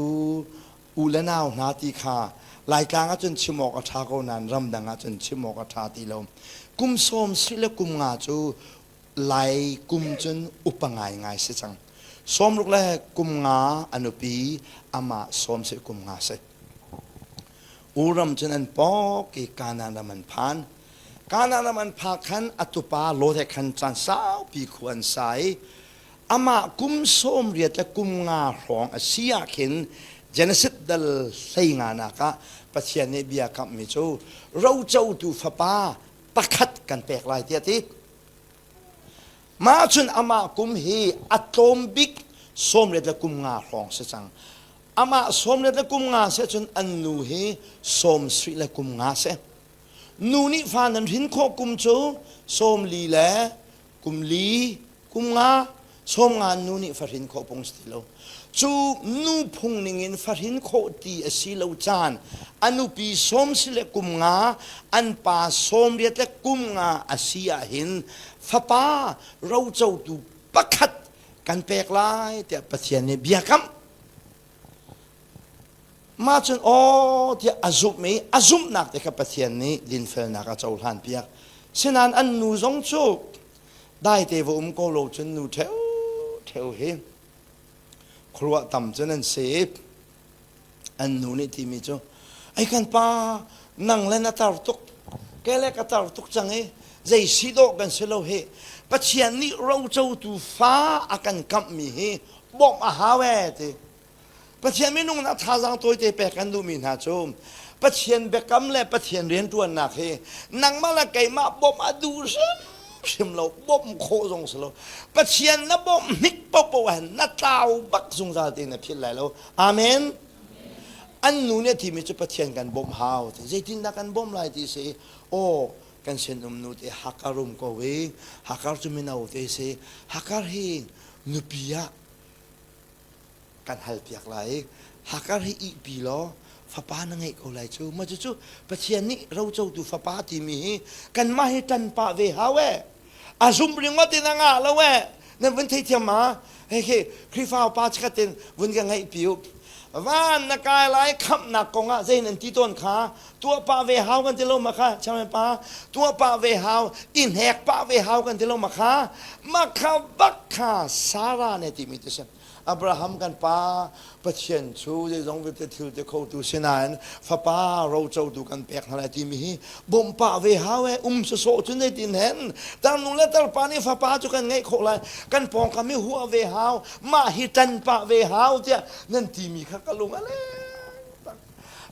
Speaker 1: u le nau hna ti kha Laitlang ahcun chim awk a ṭha ko nain ramdang ahcun chim awk a ṭha ti lo. Kum sawm si le kum nga cu Lai kum cun upa ngaingai si cang. 60 le kum nga a nupi amah sawm si kum nga si. Uram cun an pawk i Kanaan ram an phan. Kanaan ram an phak khan a tupa Lot he khan caan saupi khua an sa i amah kum 80 le kum nga hrawng a si ah khin Genesis dal hlei nga nak ah Pathian nih bia kamhmi cu rocotu fapa pakhat kan pek lai tiah a ti. Mah cun amah kum hi a tlawm bik 80 le kum nga hrawng si cang. Amah 80 le kum nga si cun an nu hi 70 le kum nga si. Nu nih fa nan hrin khawh kum cu 40 le kum li kum nga 50 nu nih fa hrin khawh pung si ti lo. Cu nu phung ningin fa hrin khawh ti a si lo caan a nupi 70 le kum nga an pa 80 le kum nga a si ahhin fapa rocotu pakhat kan pek lai tiah Pathian nih bia kamh. Mah cun aw tiah a zumh i a zumhnak te kha Pathian nih dinfelnak a cohlan piak. Sinain an nu zong cu daite va um ko lo cun nu ṭheu ṭheu hi khuaruah tam cun an si. An nu nih timi cu ei kan pa nang le na tar tuk ke le ka tar tuk cang i zei si dawh kan si lo hi Pathian nih rocotu fa a kan kamhmi hi bawmh a hau ee ti Pathian minung na thazaang tawite pek kan duhmi hna cu Pathian biakam le Pathian rianṭuannak hi nangmah le keimah bawmh a duh hrimhrim lo bawmh khawh zong si lo Pathian na bawmh hnik paohpaoh ah na tlau bak zungzal ti na philh lai lo Amen. An nu nih a timi cu Pathian kan bawmh hau ti. Zeitindah kan bawmh lai ti si? Aw, kan sinum nu te Hakar um ko i Hakar cu mino te si. Hakar hi nupi ah kan halpiak lai. Hakar hi ihpi law fapa na ngeih ko lai cu. Mah cucu Pathian nih rocotu fapa timi hi kanmah hi ṭan pah ve hau ee. A zumh ringawt in a ngah lo ee. Nan vun theithiam ma? Hei khi Khrihfa upa chikkhat in vun ka ngaihpi u. Van na kai lai khamhnak kong ah zei nan ti tawn kha tuah pah ve hau kan ti lo ma kha chairman pa tuah pah ve hau i hnek pah ve hau kan ti lo ma kha ma kha bak kha Sarah ne timi ti si Abraham kan pa Pathian cu zeizong vialte thil ti khotu si nain fapa rocotu kan pek hna lai timi hi bawmh pah ve hau e um sawsawh cun zeitin hen tarnu le tarpa nih fapa cu kan ngeih khawh lai kan pawngkam hi huah ve hau mah hi ṭan pah ve hau tiah nan timi kha ka lung a leng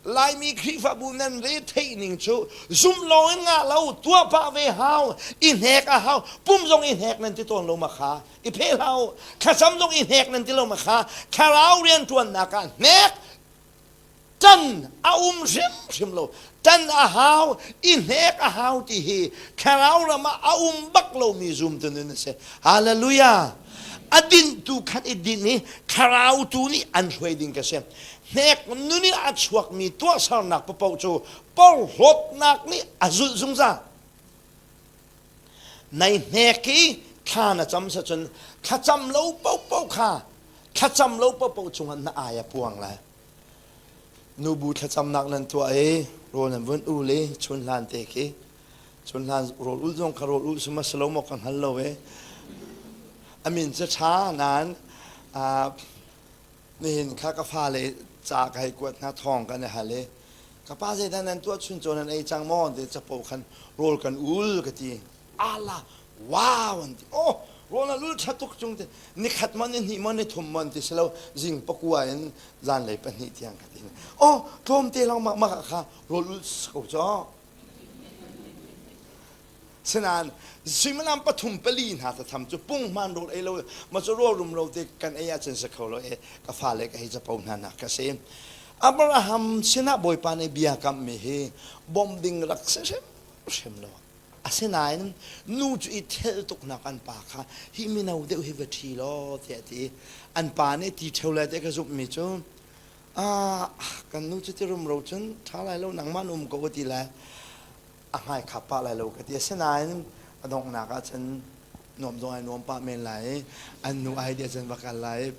Speaker 1: Laimi Khrihfabu nan re theih ning cu zum lo in ngah lo tuah pah ve hau i hnek a hau pum zong i hnek nan ti tawn lo ma kha i pheh hlah u thlacam zong i hnek nan ti lo ma kha thlarau rianṭuannak ah hnek ṭan a um hrimhrim lo ṭan a hau i hnek a hau ti hi thlarau ram ah a um bak lomi zumtu nun a si hallelujah a dinh tu khan i dinh i thlarau tu nih an hruai ding ka si hnek nun in a chuakmi tuahsernak paoh cu porhlawtnak nih a zulh zungzal Nai hnek i thla na cam cun thlacam lo paohpaoh kha thlacam lo paohpaoh cungah na ai a puang lai. Nubu thlacamnak nan tuah i rawl nan vun ul i chun hlan te khi chun hlan rawl ul zong kha rawl ul suma si lo maw ka hngal lo e. A min cu ṭha nain nihin kha ka fale ca ka hei kuat hna thawng kan i hal i ka pa zeidah nan tuah chuncaw nan ei cang maw ti capo khan rawl kan ul ka ti ala wow an ti oh rawl na ul ṭha tuk cung ti nikhat maw ni hnih maw ni thum maw an ti si lo zing pakua in zanlei pahnih tiang ka ti oh tlawmte lawng mak mak ah kha rawl ul ko caw Sinain suimilam pathum pali hna thatham cu punghman rawl ei lo ma cu rawl rum lo te kan ei ahcun si kho lo e ka fale ka hei capo hna nak ka si. Abraham sinah Bawipa nih bia kammi hi bawmh ding rak si hrimhrim lo. Asinain nu cu i thelh tuknak an pa kha hi mino deuh hi va ṭhi law tiah a ti. An pa nih ti ṭheo lai te ka zumhmi cu ah kan nu cu ti rumro cun ṭha lai lo nangmah na um ko a ti lai. A hmai khap pah lai lo ka ti. Asinain a donghnak ah cun nuam zong ai nuam pah men lai i an nu ai dih cun va kal lai.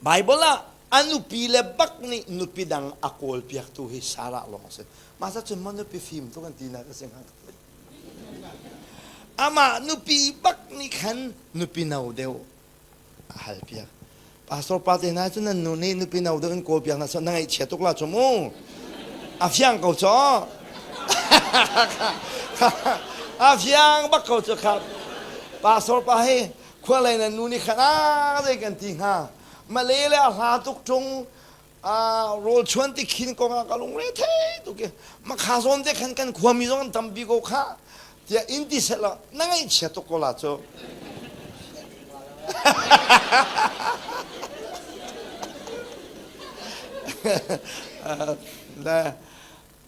Speaker 1: Bible ah a nupi le bak nih nupi dang a kawl piaktu hi Sarah lawng a si. Mah cun maw nupi fim tuk an tinak a si hnga. Amah nupi bak nih khan nupi no deuh a halpiak. Pastor pa te hna cu nan nu nih nupi no deuh in kawlpiak hna na ngaihchia tuk la cu mu. A fiang ko cu. A fiang bak ko cu kha. Pastor pa hi khua lei nan nu nih khan a zei kan ti hnga. Male le a hla tuk ṭung rawl chuan ti khin kong ah ka lungre thei tuk i makha zawn te khan kan khuami zong an tampi ko kha tiah in ti seh law na ngaihchia tuk ko la cu le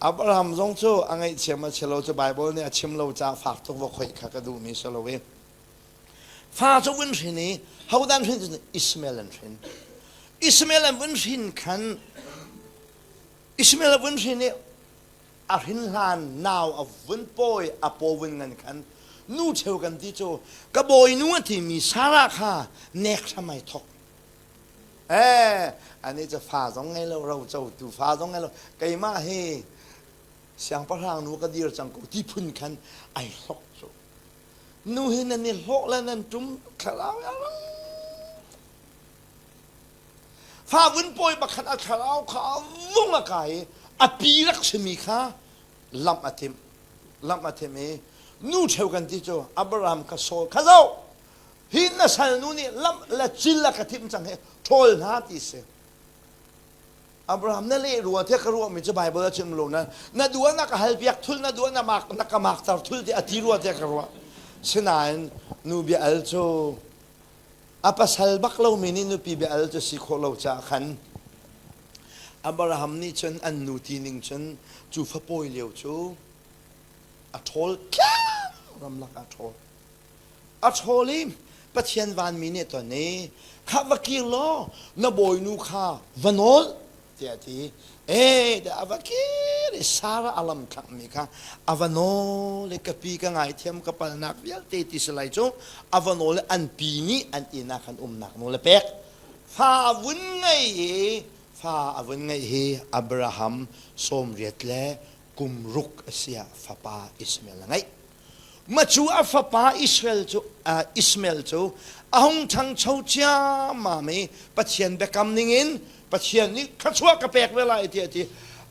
Speaker 1: Abraham zong cu a ngaihchia ma chia lo cu Bible nih a chim lo caah fak tuk va khoih kha ka duhmi si lo i Fa cu vun hrin i hodah an hrin cu Ishmael an hrin. Ishmael an vun hrin khan Ishmael a vun hrin i a hrin hlan nau a vun pawi a paw vun ngan khan nu cheu kan ti cu ka bawinu a timi Sarah kha nek hram ai thok. Eh, ani cu fa zong ngei lo ro co tu fa zong ngei lo keimah hi siangpahrang nu ka dir cang ko ti phun khan ai hlok cu. Nu hi nan i hlawh le nan ṭum thlarau a rang. Fa vun pawi pakhat a thlarau kha a vung a kai i a pi rak simi kha lamh a timh. Lamh a timh i nu cheu kan ti cu Abraham kha Saul kha zoh hi na salnu nih lamh le cil a ka timh cang hi ṭhawl hna ti si. Abraham na leh rua tiah ka ruahmi cu Bible a chim lo na na duh ah na ka halpiak thul na duh ah na mak na ka makter thul tiah a ti rua tiah ka ruah sinain nu bia al cu a pasal bak lomi nih nupi bia al cu si khawh lo caah khan. Abraham nih cun an nu ti ning cun cu fapawi lio cu a ṭhawl tlang ramlak ah a ṭhawl. A ṭhawl i Pathian vanmi nih a ton i khah va kir law na bawinu kha va nawl tiah a ti. Ee a va kir i Sarah a lam thlakmi kha a va nawl i ka pi ka ngaithiam ka palnak vialte ti si lai cu a va nawl i an pi nih an inn ah khan umnak nawl a pek. Fa a vun ngei i fa a vun ngeih hi Abraham sawmriat le kum ruk a si ah fapa Ishmael a ngeih. Ma cu a fapa Israel cu uh, Ishmael cu a hung ṭhangcho ciammam i Pathian biakam ningin Pathian nih thluachuah ka pek ve lai tiah a ti.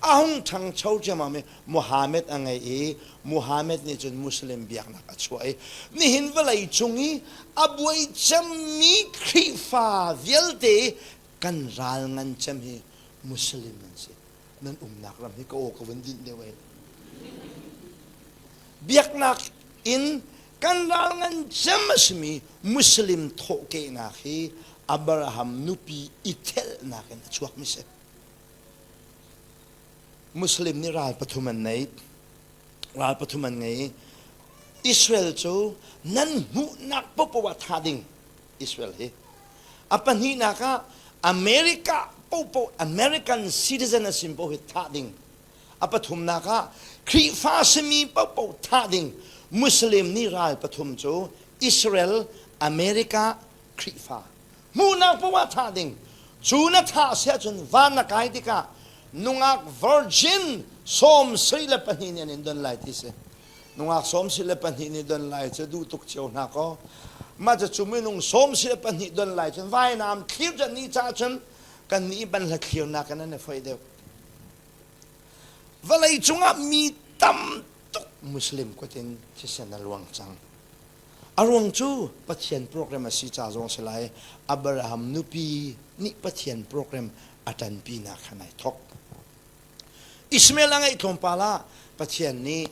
Speaker 1: A hung ṭhangcho ciammam i Muhammad a ngei i Muhammad nih cun Muslim biaknak a chuah i nihin vawlei cung i a buai cemmi Khrihfa vialte kan ral ngan cem hi Muslim an si. Nan umnak ram hi ka aw ka vun dinh deuh ai. Biaknak in kan ral ngan cem a simi Muslim thawhkehnak hi Abraham nupi i thelhnak in a chuakmi si. Muslim nih ral pathum an nei. Ral pathum an ngei. Israel cu nan hmuhnak popoh ah tha ding Israel hi. A pahnihnak ah America popo American citizen a sim poh hi thah ding. A pathumnak ah Khrihfa simi paohpaoh thah ding Muslim nih ral pathum cu Israel, America, Khrihfa. Hmuhnak paoh ah thah ding. Cu na thah si ahcun van na kai tikah nungak virgin 74 nih an in don lai ti si. Nungak 74 nih don lai cu duh tuk cio hna kaw. Mah cu minung 74 don lai cun vainam thlir can ni ca cun kan nih banhla thlirnak in an i foih deuh. Vawlei cungah mi tam tuk Muslim kut in thisen a luang cang. A ruang cu Pathian program a si ca zong si lai. Abraham nupi nih Pathian program a ṭanpinak khan ai thawk. Ishmael a ngeih tlawmpal ah Pathian nih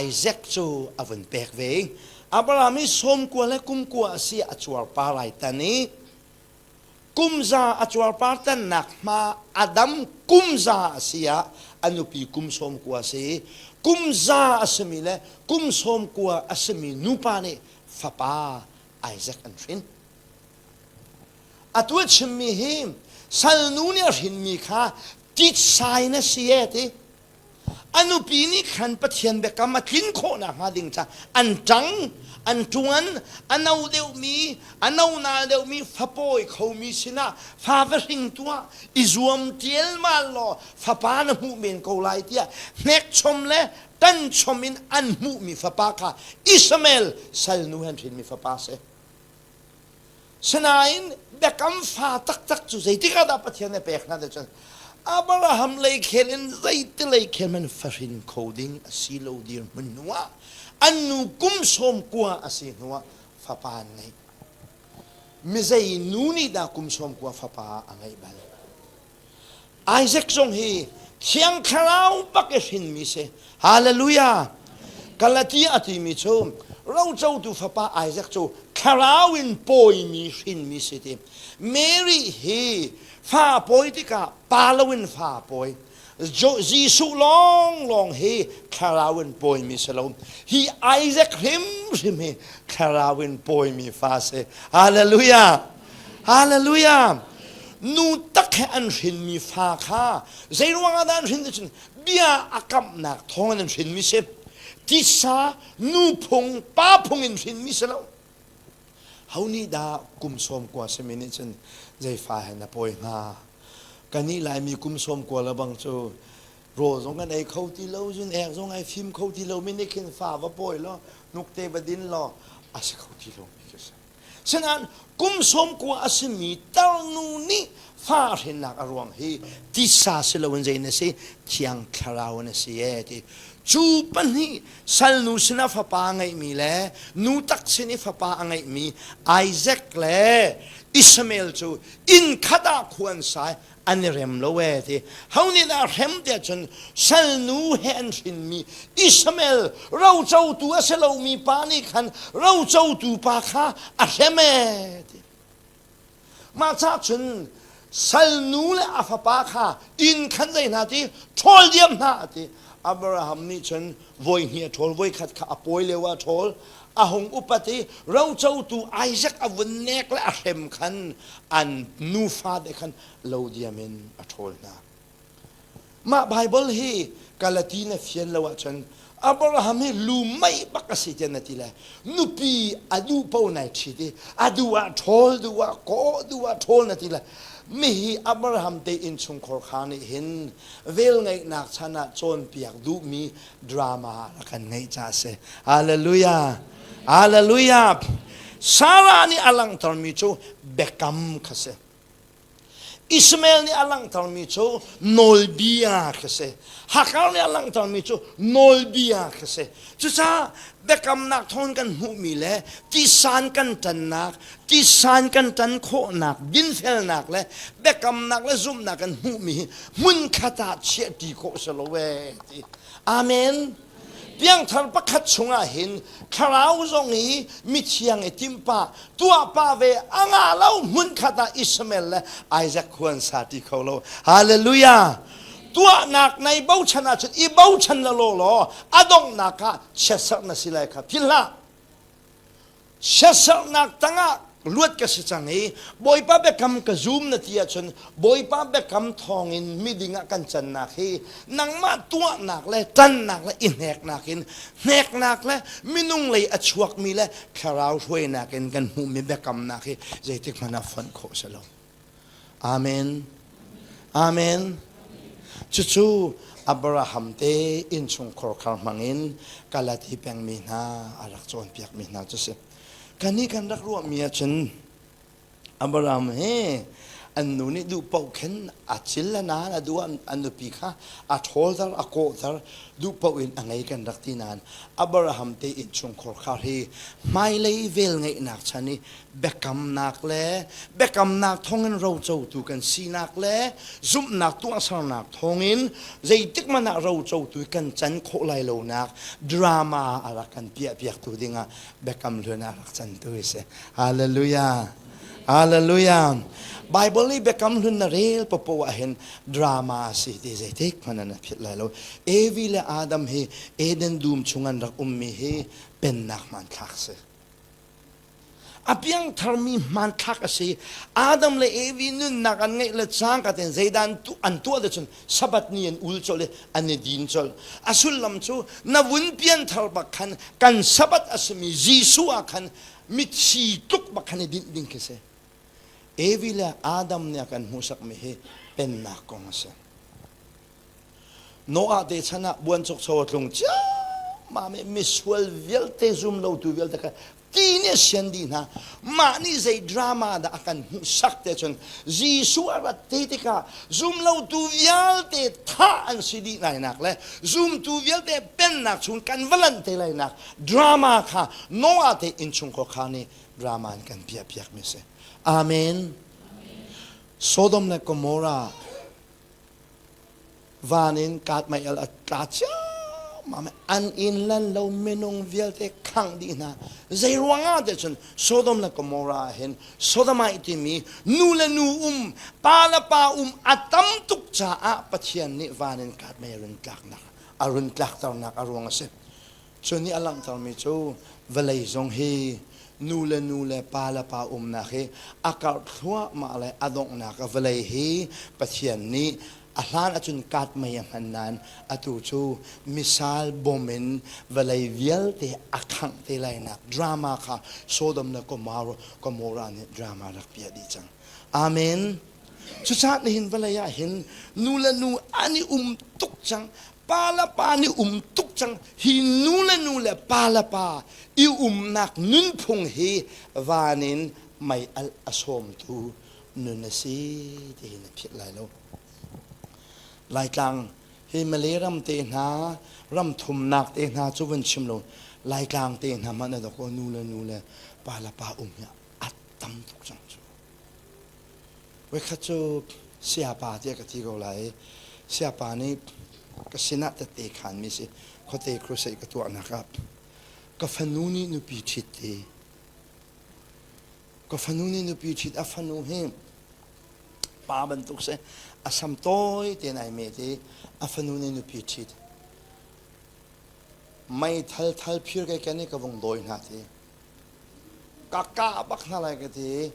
Speaker 1: Isaac cu a vun pek ve. Abraham hi sawmkua le kumkua a si a cuarpar ai tan i Kumza a cuarpar tannak hma Adam kumza a si ah a nupi kum 90 a si. Kumza a simi le kum 90 a simi nupa nih fapa Isaac an hrin. Atu a chimmi hi salnu nih a hrinmi kha titsa in a si e ti. A nupi nih khan Pathian biakam a tlin khawh nakhnga ding ca an ṭang, an ṭuan, a no deuhmi, a no nal deuhmi fapawi khomi sinah fa va hring tuah, i zuam ṭialmal law fapa na hmuh men ko lai tiah hnekchom le ṭanchom in an hmuhmi fapa kha Ishmael salnu he an hrinmi fapa a si. Sinain biakam fa taktak cu zeitik ah dah Pathian nih a pek hna ti cun Abraham lei khel in zeiti lei khel man fahrin kho ding a si lo dirhmun hnu ah an nu kum 90 a si hnu ah fapa an ngeih. Mizei nu nih dah kum 90 fapa a ngeih bal? Isaac zong hi Thiang Thlarau bak i hrinmi si. Hallelujah! Galatia a timi cu rocotu fapa Isaac cu thlarau in pawimi hrinmi si ti. Mary hi fa pawi tikah pa loin fa pawi. Jesuh lawnglawng hi thlarau in pawimi si lo. Hi Isaac hrimhrim hi thlarau in pawimi fa si. Hallelujah! Hallelujah! Nu tak he an hrinmi fa kha zeiruang ah dah an hrin cun bia a kamhnak thawng in an hrinmi si. Tisa nu phung pa phung in hrinmi si lo. Ho nih dah kum 90 simi nih cun zei fa he na pawi hnga? Kannih Laimi kum 90 le bang cu rawl zong kan ei kho ti lo, zun ek zong ai fim kho ti lo mi nih khin fa va pawi law hnukte va din law a si kho ti lo mi khi si. Sinain kum 90 a simi tarnu nih fa hrinnak a ruang hi tisa si loin zei na si thiang thlarau na si e ti cu pahnih salnu sinah fapa a ngeihmi le nu tak sin i fapa a ngeihmi Isaac le Ishmael cu inn khat ah khua an sai an i rem lo ee ti ho nih dah hrem tiah cun salnu he an hrinmi Ishmael rocotu a si lomi pa nih khan rocotu pa kha a hrem ee ti mah ca cun. Salnu le a fapa kha inn khan zei hna ti ṭhawl diam hna a ti. Abraham nih cun voi hnih a ṭhawl, voi khat kha a pawi lio ah a ṭhawl. A hung upat i rocotu Isaac a vun nek le a hrem khan an nufa te khan lo diam in a ṭhawl hna. Mah Baibal hi Galati na fian lo ahcun Abraham hi lu mei bak a si tiah na ti lai. Nupi a duh paoh nai ṭhit i a duh ah ṭhawl duh ah kawh duh ah ṭhawl na ti lai. Mihi Abraham te innchungkhar kha nih hin velngeihnak chan ah cawnpiak duhmi drama a kan ngeih ca a si. Hallelujah! Hallelujah! Sarah nih a langhtermi cu biakam kha si. Ishmael nih a langhtermi cu nawlbia khi si. Hagar nih a langhtermi cu nawlbia khi si. Cucaah biakamnak thawng kan hmuhmi le tisan kan ṭannak, tisan kan ṭan khawhnak, dinfelnak le biakamnak le zumhnak kan hmuhmi hi hmunkhat ah chiahṭi khawh si lo ee ti. Amen. Piangthar pakhat chungah hin thlarau zong i mithiang i timhpah tuahpah ve a ngah lo hmunkhat ah Ishmael le Isaac khuan sa ti kho lo. Hallelujah! Tuahnak nei bochan ahcun i bochan la law law a donghnak ah chiatserh na si lai kha philh hlah. Siaserhnak tangah luat ka si cang i Bawipa biakam ka zum na ti ahcun Bawipa biakam thawngin miding ah kan cannak hi nangmah tuahnak le ṭannak le i hneknak in hneknak le minung lei a chuakmi le thlarau hruainak in kan hmuhmi biakamnak hi zeitik hmanh ah fonh khawh si lo. Amen. Amen. Cucu Abraham te innchungkhar khar hmangin Galati pengmi hna a rak cawnpiakmi hna cu si. Kannih kan rak ruahmi ahcun Abraham hi an nu nih duh paoh khin a cil a naan a duh an nupi kha a ṭhawlter a kawhter duh paoh in a ngei kan rak ti nain Abraham te innchungkhar khar hi hmailei velngeihnak chan i biakamnak le biakamnak thawngin rocotu kan sinak le zumhnak tuahsernak thawngin zeitik hmanh ah rocotu kan can khawh lai lonak drama a rak kan piahpiaktu dingah biakam hlun ah rak cantu a si. Hallelujah. Hallelujah. Bible i biakam hlun na rel popo ah hin drama a si ti zeitik hmanh an philh lai lo. Evi le Adam hi Eden dum chung an rak ummi hi pennak hmanthlak si. A piangtharmi hmanthlak a si. Adam le Evi nunnak an ngeih le cangka tein zeidah an tuah te cun Sabbath ni an ul colh i an i din colh. A sullam cu na vun pianthar bak khan kan Sabbath a simi Jesuh ah khan mithi tluk bak khan i dinh ding khi si. Evi le Adam nih a kan hmuhsakmi hi pennak kong a si. Noah te chan ah buanchukcho a tlung ciammam i misual vialte zumlotu vialte kha ti nih a sian dih hna. Mah nih zei drama dah a kan hmuhsak te cun Jesuh a rat te tikah zumlotu vialte thah an si dih lainak le zumtu vialte pennak chung kan va lanh te lainak drama kha Noah te innchungkhar kha nih drama in kan piahpiakmi a si. Amen. Sodom le Gomorrah Van in kaat-mei-al a tla ciammam i an inn lan lo minung vialte khangh dih hna. Zei ruangah tiah cun Sodom le Gomorrah ah hin Sodomite timi nu le nu um, pa le pa um a tam tuk caah Pathian nih van in kaat-mei a run tlaknak, a run tlakternak a ruang a si. Cu nih a langhtermi cu vawlei zong hi nu le nu le pa le pa umnak hi a karh thluahmah le a donghnak ah vawlei hi Pathian nih a hlan ahcun kaat mei a hman nain atu cu missile bom in vawlei vialte a khangh te lainak drama kha Sodom le Gomorrah nih drama rak piah dih cang. Amen. Cucaah nihin vawlei ah hin nu le nu an i um tuk cang pa le pa nih um tuk cang hi nu le nu le pa le pa i umnak nunphung hi van in mei alh a sawmtu nun a si ti hi na philh lai lo Laitlang hi Malay ram te hna ram thumnak te hna cu vun chim lo Laitlang te hna hmanh a dok nu le nu le pa le pa um hi a tam tuk cang cu Voikhat cu sayapa tiah ka ti ko lai i sayapa nih ka sinah tette khanmi si khuate crusade ka tuahnak ah ka fanu nih nupi ṭhit ti ka fanu nih nupi ṭhit a fanu hi Pa bantuk si. A sam tawi tein ai met i a fanu nih nupi ṭhit. Meithal thal phir kai ken i ka vung dawi hna ti. Ka kah bak hna lai ka ti.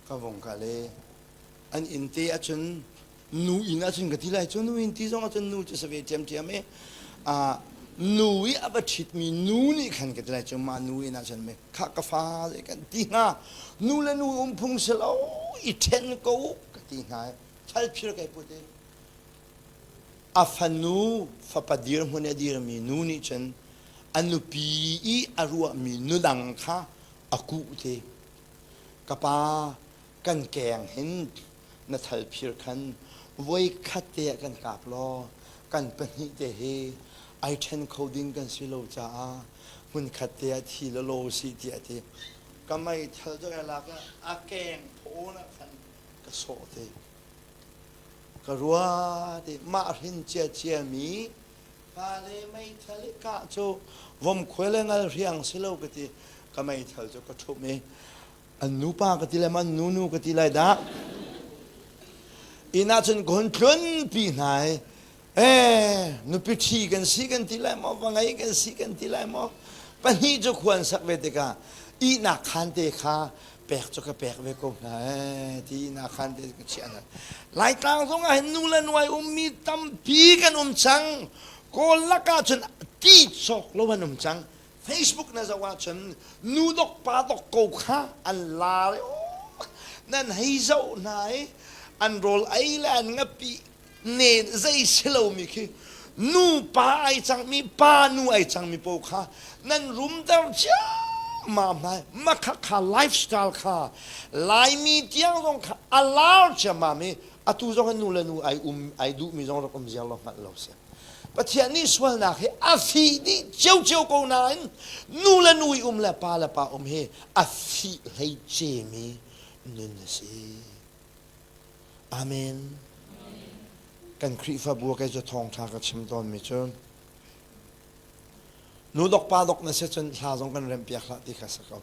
Speaker 1: Ka vung kal i an inn te ahcun nu inn ahcun ka ti lai cu nu inn ti zong ahcun nu cu si ve ṭhiamṭhiam i nu i a va ṭhitmi nu nih khan ka ti lai cu mah nu inn ahcun mi khah ka fa zei kan ti hnga nu le nu um phung si lo i ṭhen ko ka ti hna i thalphir kai put i a fanu fapa dirhmun a dirmi nu nih cun a nupi i a ruahmi nudang kha a kuh te ka pa kan keng hin na thalphir khan voi khat te ah kan kap law kan pahnih te hi ai ṭhen kho ding kan si lo caah hmunkhat te ah thi la law si tiah a ti. Ka meithal cu ka lak i a keng phawn ah khan ka sawh te. Ka ruat i mah hrin ciacia mi fale meithal i kah cu vomkhuai le ngalhriang si lo ka ti. Ka meithal cu ka ṭhumh i an nupa ka ti lai maw an nunu ka ti lai dah inn ah cun ka hun tlunpi hna i eh nupi ṭhi kan si kan ti lai maw va ngei kan si kan ti lai maw pahnih cu khua an sak ve tikah ihnak khaan te kha pek cu ka pek ve ko hna eh ti ihnak khaan te ka chiah hna Laitlang zong ah hin nu le nuai ummi tampi kan um cang Kawl lakah cun ti cawk lo an um cang Facebook na zoh ahcun nu dok pa dok ko kha an lar i nan hei zoh hna i an rawl ei le an ngapi ne zei si lomi khi nu pa ai cangmi pa nu ai cangmi paoh kha nan rumter ciammam hna makha kha lifestyle kha Laimi tiang zong kha a lar ciammam i atu zong nu le nu ai um ai duhmi zong rak um ziar lo hngalh lo si Pathian nih sualnak hi a fih dih ciocio ko nain nu le nu i um le pa le pa um hi a fih hlei cemi nun a si. Amen. Kan Khrihfabu kei cu thawngṭha ka chim tawnmi cu nu dok pa dok na si cun hla zong kan remhpiak hlah ti kha si ko.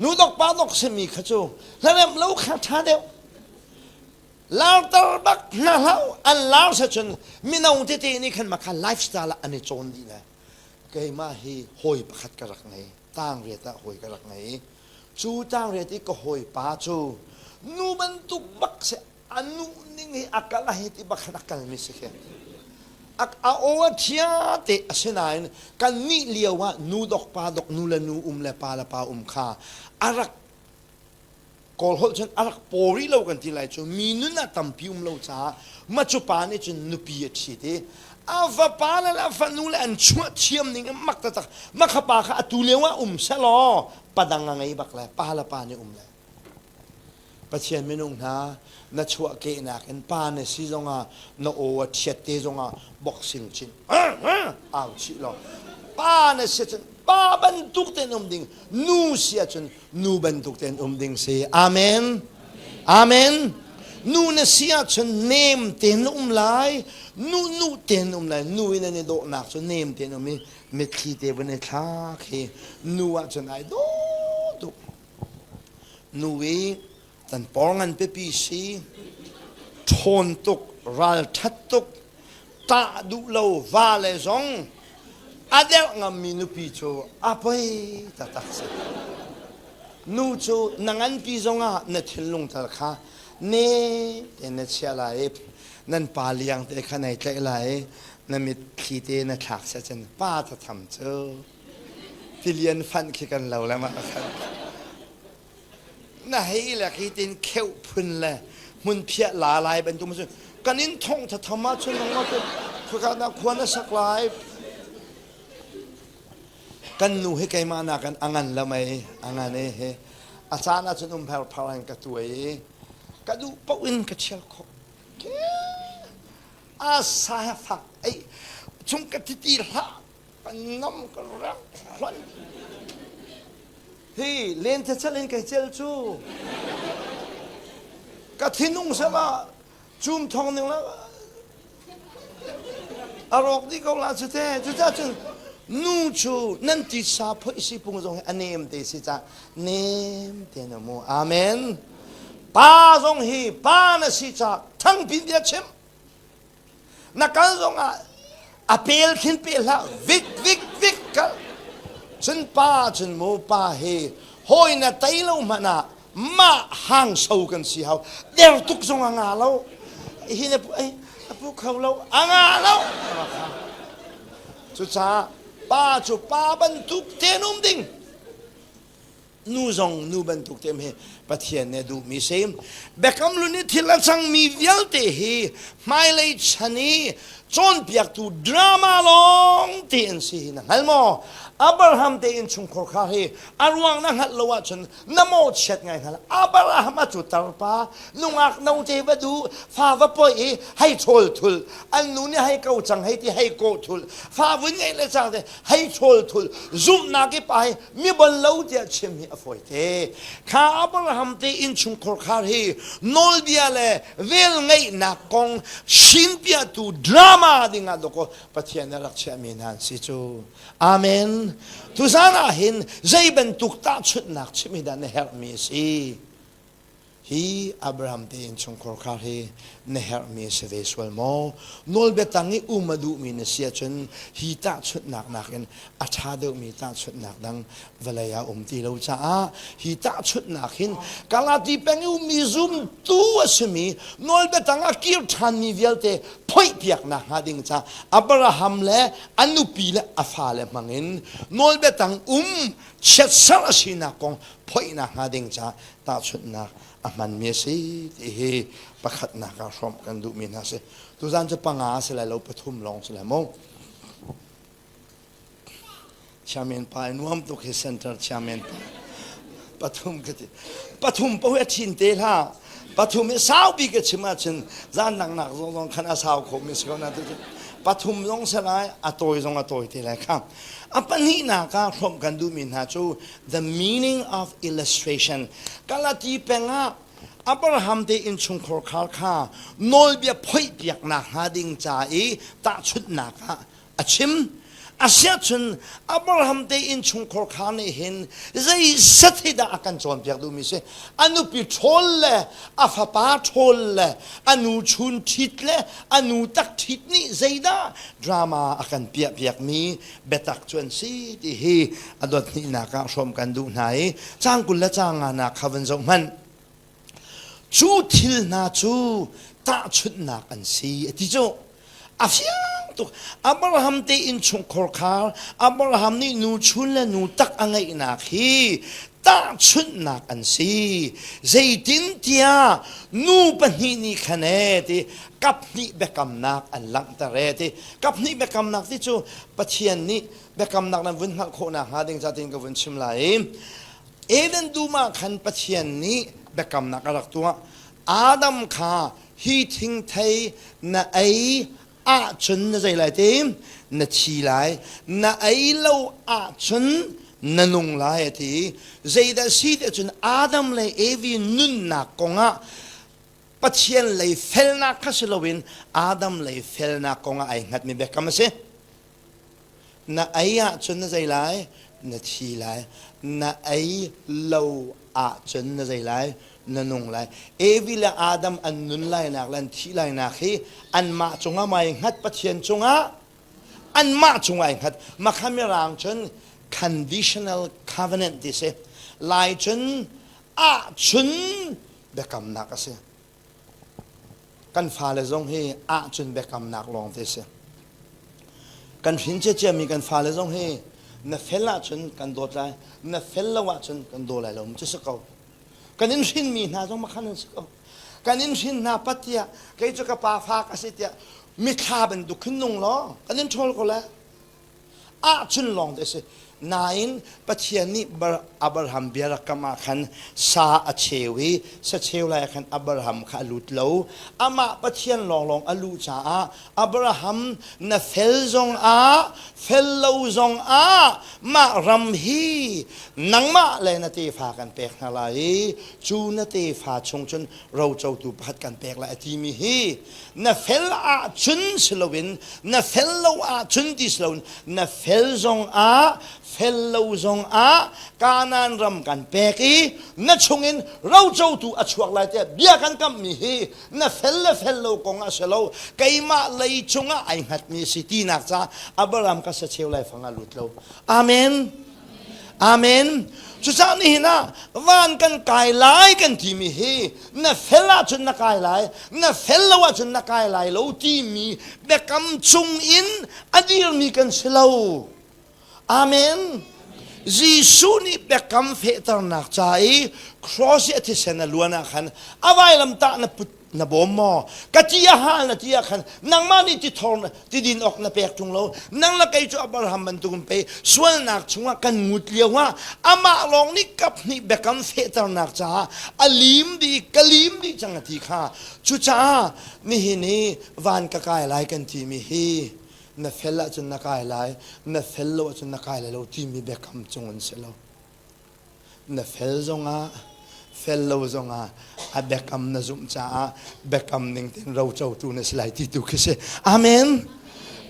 Speaker 1: Nu dok pa dok simi kha cu hla remh lo kha ṭha deuh. Larter bak hna hlah an lar se cun mino tete nih khan makha lifestyle ah an i cawn dih le keimah hi hawi pakhat ka rak ngei tang riat ah hawi ka rak ngei cu tang riat i ka hawipa cu nu bantuk bak se a nu ning hi a kal a hi ti bak khan a kalmi si khi a aw a ṭhia te asinain kan nih lio ah nu dok pa dok nu le nu um le pa le pa um kha a rak Kawl holh cun a rak paw rih lo kan ti lai cu mi nun ah tampi um lo caah macu pa nih cun nupi a ṭhit i a vapa le a fanu le an chuah thiam ning in mak taktak makha pa kha atu lio ah um selaw padang a ngei bak le pa le pa nih um le Pathian minung hna na chuah kehnak in pa na si zongah na aw a ṭhiat te zongah boxing chin au chih law pa na si cun pa bantuk tein um ding nu si ahcun nu bantuk tein um ding si. Amen. Amen. Nu na si ahcun nem tein na um lai, nu nu tein um lai. Nu in an i dawhnak cu nem tein um i mitthli te vun i thlak hi nu ahcun ai dawh tuk. Nu i kan por ngan pipi si, ṭhawn tuk, ralṭhat tuk, ṭah duh lo va le zong a derh ngammi nupi cu a poi taktak si. Nu cu na nganpi zongah na thinlung tal kha ne tein na chiah lai i nan pa liang te kha nai tlaih lai i na mitthli te na thlak seh cun pa thatham cu tilian fanh khi kan lo le mah khan na hei le khi tin kheuh phun le hmunphiah la lai bantuk ma kan in thong thatham ah chun nang ma khua na khua na sak lai kan nu hi keimah na kan angan la mei angan e he a caan ah cun um pher phar in ka tuai i ka duh paoh in ka chial khawh a sa fak ei chung ka titi hlah Kan ngam ka rak hlonh. Hi lentecel in kai cel cu. Ka thinung sema cum thong ning la a rawk dih ko la cu te. Cucaah cun nu cu nan titsa phoih si pung zong hi a nem te si ca nem te na mu. Amen. Pa zong hi pa na si caah thangpi bia chim. Na kal zongah a pel khin pe hlah vik vik vik kal. Cun pa cun mu pa hi hawi na tei lo hmanh ah mah hang so kan si hau. Der tuk zong a nga lo. Hi na pu ai a pu kho lo a nga lo. Cucaah pa cu pa bantuk ten um ding. Nu zong nu bantuk te hi Pathian nih a duhmi si. Biakam hlun i thil a cangmi vialte hi hmailei chan i cawnpiaktu drama lawng te an si hi na hngal maw? Abraham te innchungkhar kha hi a ruang na hngalh lo ahcun na mawhchiat ngai hngal. Abraham a cu tarpa nungak no te va duh fa va poi i hei ṭhawl thul an nu nih hei ko cang hei ti hei kawh thul fa vun ngeih le cang te hei ṭhawl thul zumhnak i pa hi mi bon lo tiah chim hi a fawi te. Kha Abraham te innchungkhar khar hi nawlbia le vel ngeihnak kong sinpiahtu drama dingah dawkaw Pathian nih rak chiahmi hna an si cu. Amen. Tuzan ah hin zei bantuk tahchunhnak chim hi dah na herhmi a si? Hi Abraham te innchungkhar khar hi na herhmi a si ve sual maw? Nawlbia tang i um a duhmi na si ahcun hi tahchunhnak nakin a ṭha deuhmi tahchunhnak dang vawlei ah um ti lo caah hi tahchunhnak hin Galati peng i ummi zumtu a simi nawlbia tang ah kir ṭhanmi vialte phoihpiaknak hnga ding caah Abraham le a nupi le a fale hmangin nawlbia tang um chiatserh a sinak kong phoihnak hnga ding caah tahchunhnak a hmanmi a si ti hi pakhatnak ah hrawmh kan duhmi hna si. Tuzan cu panga si lai lo pathum lawng si lai mu. Chairman pa nuam tuk hi center chairman pa. Pathum ka ti. Pathum pa a thin te hlah. Pathum i saupi ka chim ahcun zan dang nak zong zong khan a sau kho mi si ko na tu pathum zong se lai a tawi zong a tawi te lai kha. A pahnihnak ah hrawmh kan duhmi hna cu The meaning of illustration. Galati peng ah Abraham te innchungkhar khar kha nawlbia phoihpiaknak hnga ding ca i tahchunhnak ah a chim. Asiahcun Abraham te innchungkhar khar nih hin zei set hi dah a kan cawnpiak duhmi si? A nupi ṭhawl le a fapa ṭhawl le a nu chun ṭhit le a nu tak ṭhit nih zeidah drama a kan piahpiakmi biatak cu an si ti hi a dot hnihnak ah hrawm kan duh hna i caang 20 le caang nganak kha van zoh hmanh. Cu thil hna cu tahchunhnak an si a ti cu. A fiang tuk. Abraham te innchungkhar khar Abraham nih nu chun le nu tak a ngeihnak hi tahchunhnak an si. Zeitintiah nu pahnih nih khan ee ti kaphnih biakamnak an langhter ee ti kaphnih biakamnak ti cu Pathian nih biakamnak nan vun hngalh khawh nakhnga ding ca tiin ka vun chim lai i Eden dum ah khan Pathian nih biakamnak a rak tuah. Adam kha hi thingthei na ei ahcun na zei lai ti na thi lai na ei lo ahcun na nung lai a ti zeidah si ti cun Adam le Evi nunnak kongah Pathian lei felnak kha si loin Adam lei felnak kongah ai hngatmi biakam a si Na ei ahcun na zei lai? Na thi lai. Na ei lo ahcun na zei lai? Na nung lai. Evi le Adam an nun lainak le an thih lainak hi anmah cungah mai hngat Pathian cungah anmah cungah ai hngat. Makha mirang cun conditional covenant ti si. Lai cun ahcun biakamnak a si. Kan fale zong hi ahcun biakamnak lawng te si. Kan hrin ciaciami kan fale zong hi na fel ahcun kan dawt lai, na fel lo ahcun kan daw lai lo cu si ko. Kan in hrinmi hna zong makhan an si ko. Kan in hrin hna pat tiah kei cu ka pa fa ka si tiah mithla bantuk khin nung law kan in ṭhawl ko lai. Ahcun lawng te a si. Nain Pathian nih Abraham bia rak kam ah khan sa a cheu i sa cheu lai ah khan Abraham kha a lut lo. Amah Pathian lawnglawng a luh caah Abraham na fel zong ah fel lo zong ah mah ram hi nangmah le na tefa kan pek hna lai i cu na tefa chung cun rocotu pakhat kan pek lai a timi hi na fel ahcun si loin na fel lo ahcun ti si loin na fel zong ah. Fel lo zong ah Kanaan ram kan pek i na chungin rocotu a chuak lai tiah bia kan kamhmi hi na fel le fel lo kong a si lo. Keimah lei cungah ai hngatmi si tinak ca Abraham ka sacheu laifang ah lut lo. Amen. Amen. Cucaah nihin ah van kan kai lai kan timi hi na fel ahcun na kai lai, na fel lo ahcun na kai lai lo timi biakam chung in a dirmi kan si lo. Amen. Jesuh nih biakam fehternak ca i cross i a thisen a luan ah khan a vailamtah na put na bawm maw? Ka ti a hal na ti ah khan nangmah nih ti thor ti din awk na pek ṭung lo. Nang le kei cu Abraham bantukin pei sualnak chungah kan ngut lio ah amah lawng nih kap hnih biakam fehternak caah a lim dih ka lim dih cang a ti kha. Cucaah nihin i van ka kai lai kan timi hi na fel ahcun na kai lai na fel lo ahcun na kai lai lo timi biakam cung an si lo na fel zongah fel lo zongah a biakam na zumh caah biakam ning tein rocotu na si lai ti tu khi si amen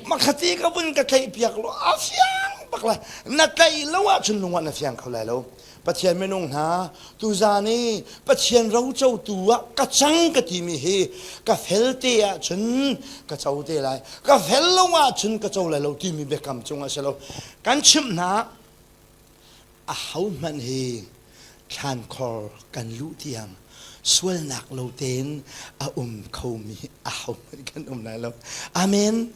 Speaker 1: makhati ka vun ka tlaih piak lo a fiang bak lai na tlaih lo ahcun lungah na fiang kho lai lo Pathian minung hna tuzan i Pathian rocotu ah ka cang ka timi hi ka fel te ahcun ka co te lai ka fel lo ahcun ka co lai lo timi biakam cung a si lo kan chimh hna a hohmanh hi thlankhor kan luh tiang sualnak lo tein a um khomi a hohmanh kan um lai lo amen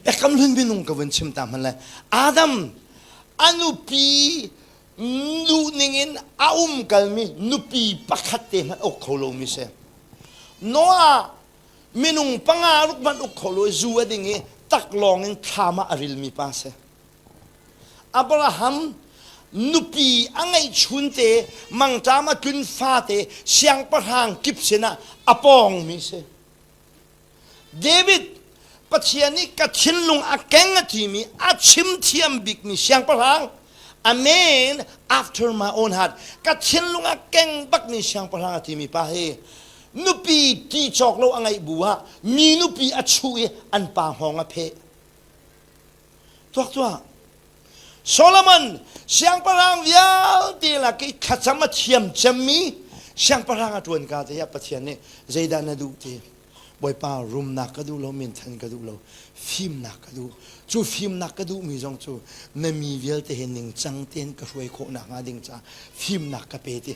Speaker 1: biakam hlun minung ka vun chim ta hmanh lai Adam a nupi duh ningin a um kalmi nupi pakhat te hmanh uk kho lomi si. Noah minung panga ruk hmanh uk kho lo i zu a ding i taklawng in thlam ah a rilmi pa si. Abraham nupi a ngeih chunte mangṭam a tlun fate siangpahrang kip sinah a pawngmi si. David Pathian nih ka thinlung a keng a timi a chim thiam bikmi siangpahrang a man after my own heart ka thinlung a keng bakmi siangpahrang a timi pa hi nupi ti cawk lo a ngeih bu ah mi nupi a chuh i an pa hngawng a pheh tuak tuah Solomon siangpahrang vialte lak i thlacam a thiam cemmi siangpahrang a ṭuan ka te ah Pathian nih zeidah na duh ti Bawipa rumnak ka duh lo minthan ka duh lo fimnak ka duh cu fimnak ka duhmi zong cu na mi vialte he ningcang tein ka hruai khawh nakhnga ding caah fimnak ka pe ti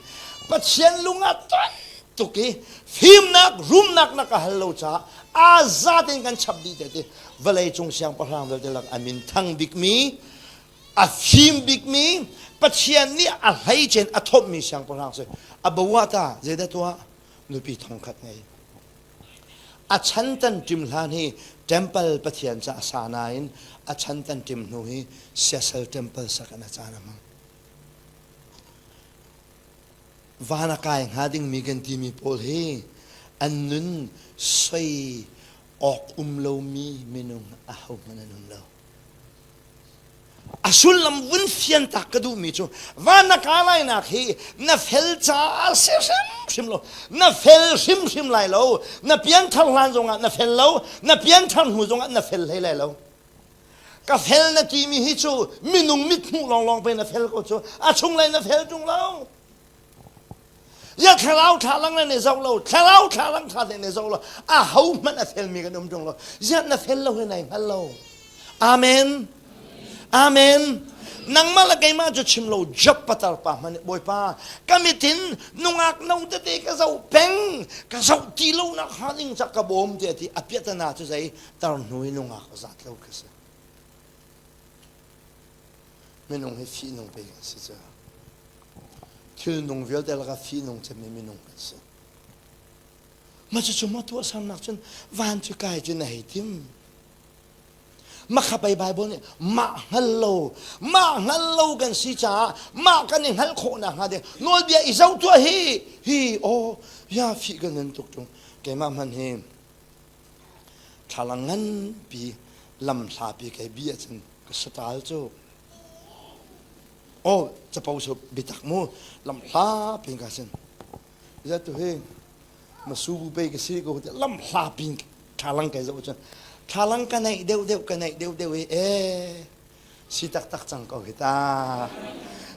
Speaker 1: Pathian lung ah ton tuk i fimnak rumnak na ka hal lo caah aa za tein kan chap dih te ti vawlei cung siangpahrang vialte lak a min thang bikmi a fim bikmi Pathian nih a hleicen a thawmhmi siangpahrang si a bo ah ta zeidah tuah nupi thongkhat ngei a chan tan ṭim hlan hi temple pathian ca a sa nain a chan tan ṭim hnu hi siasal temple sak in a caan a hmang van a kai hnga dingmi kan timi pawl hi an nun soi awk um lomi minung ahohmanh an um lo A sullam vun fiantak ka duhmi cu van na ka lainak hi na fel caah si hrimhrim lo na fel hrimhrim lai lo na pianthar hlan zongah na fel lo na pianthar hnu zongah na fel hlei lai lo ka fel na timi hi cu minung mithmuh lawnglawng pe na fel ko cu a chunglei na fel ṭung lo Ya thlarau thlalang na ne zoh lo thlarau thlalang tha te ne zoh lo a ho hmanh a felmi kan um ṭung lo ziah na fel lo hi nai hngal lo amen amen nangmah le keimah cu chim lo job patar pa hmanh bawipa ka mitin nungak no tete ka zoh peng ka zoh ti lo nak hnga ding ca ka bawm ti ati a piatana cu zei tar hnu i nungak zat lo ka si Minung hi fihnung pe kan si cu. Thil nung vialte lakah fihnung cemmi minung kan si. Mah cucu maw tuahsernak cun van cu kai cu na hei tim. Makha pei Bible nih mah hngal lo, mah hngal lo kan si caah mah kan i hngalh khawh nakhnga ding nawlbia i zoh tuah hi hi aw ya fih kan nun tuk ṭung keimah hmanh hi thlalang nganpi lam hlapi kei bi ahcun ka saṭal cu aw capo su biatak mu lam hla pin ka sin zat tu hi masu bu pe ka si ko lam hla pin thlalang kai zoh cun thlalang ka naih deuh deuh ka naih deuh deuh i e. Si taktak cang ko hi ta.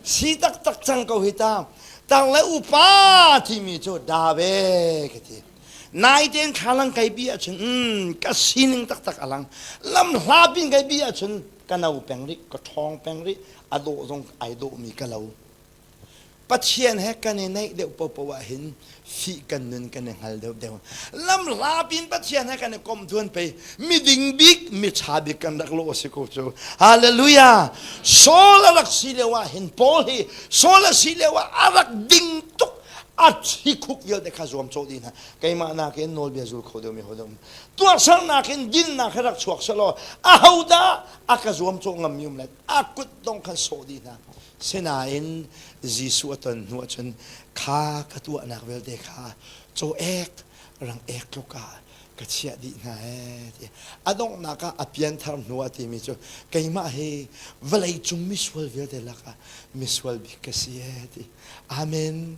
Speaker 1: Si taktak cang ko hi ta. Tang le upa timi cu da ve ka ti. Naitein thlalang kai bi ahcun mm, ka sining taktak a lang. Lam hla pin kai bi ahcun ka no peng rih, ka ṭhawng peng rih, a dawh zong ai dawhmi ka lo. Pathian he kan i naih deuh paohpaoh ah hin fih kan nun kan i hngal deuhdeuh. Lam hla pin Pathian he kan i komh tuan pei miding bik miṭha bik kan rak lawh a si ko cu. Hallelujah! Saul a rak si lio ah hin Paul hi Saul a si lio ah a rak ding tuk a thi khuk vialte kha zuam cawh dih hna. Keimah nakin nawlbia zul kho deuh mi ho deuh. Tuahsernak in dinnak he rak chuak selaw ahodah a ka zuam cawh ngam mi um lai a kut dong khan sawh dih hna. Sinain Jesuh a ton hnu ahcun kha ka tuahnak vialte kha caw ek rang ek tluk ah ka chiah dih hna ee ti. A donghnak ah a pianthar hnu ah timi cu keimah hi vawlei cung misual vialte lakah misual bik ka si ee ti. Amen.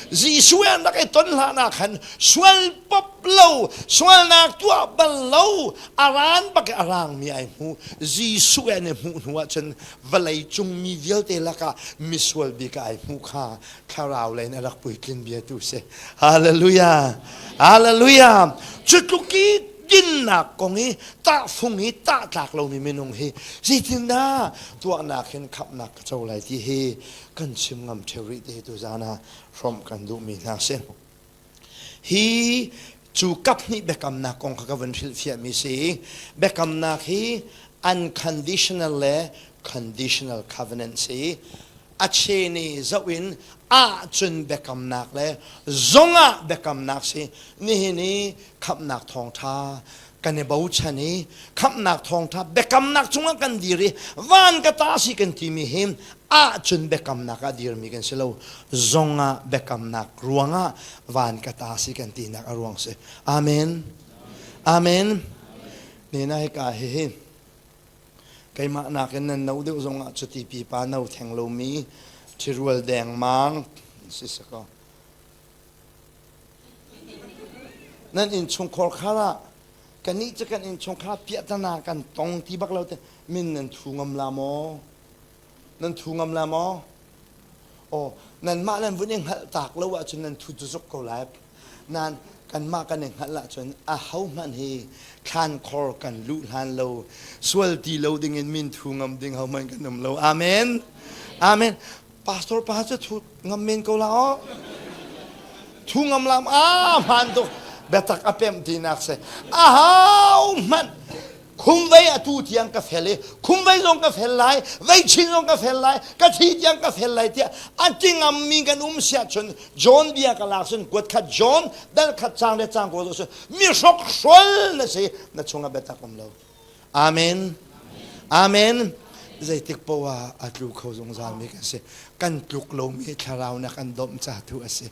Speaker 1: Jesuh an rak i ton hlan ah khan sual pop lo, sualnak tuah bal lo, a ran bak i a rangmi ai hmu. Jesuh an i hmuh hnu ahcun vawlei cung mi vialte lakah misual bik ah ai hmuh kha thlarau lei in a rak puitlin bia tu si. Hallelujah. Hallelujah. Cu tluk i dinnak kong i tahfung i tah tlak lomi minung hi zeitindah tuahnak hin khamhnak ka co lai ti hi kan chim ngam ṭheo rih te tu zan ah hrawmh kan duhmi hna si. Hi cu kaphnih biakamnak kong kha ka vun hrilhfiahmi si. Biakamnak hi unconditional le conditional covenant si. A cheni zoh in ahcun biakamnak le zongah biakamnak si. Nihin i khamhnak thawngṭha kan i bochan i khamhnak thawngṭha biakamnak cungah kan dir i van ka ta si kan timi hi ahcun biakamnak ah dirmi kan si lo zongah biakamnak ruangah van ka ta si kan tinak a ruang si amen amen nena hika hi hi keimah nakin nan no deuh zongah cuti pipa no theng lomi ṭhirual dengmang si sakaw Nan innchungkhar khar ah kannih cu kan innchungkhar piahtana kan tong ti bak lo te min nan thu ngam la maw? Nan thu ngam la maw? Aw, nanmah nan vun i hngalh tak lo ahcun nan thu zuk ko lai. Nan kanmah kan i hngalh ahcun ahohmanh hi thlankhor kan luh hlan lo sual ti lo dingin min thu ngam ding hohmanh kan um lo. Amen. Amen. Pastor pa cu thu ngam men ko la aw. Thu ngam lam a hmaan tuk. Biatak a pemh tinak si. A hau hmanh khumvei atu tiang ka fel i khumvei zong ka fel lai vei chin zong ka fel lai ka thi tiang ka fel lai tiah a ti ngammi kan um siah cun John bia ka lak cun kuat khat John dal khat cang le cang ko cun mi hrokhrol na si na chungah biatak um lo Amen. Amen. Zeitik poah ah a tlu kho zungzalmi kan si. Kan tluk lomi thlarau na kan domh ca tu a si.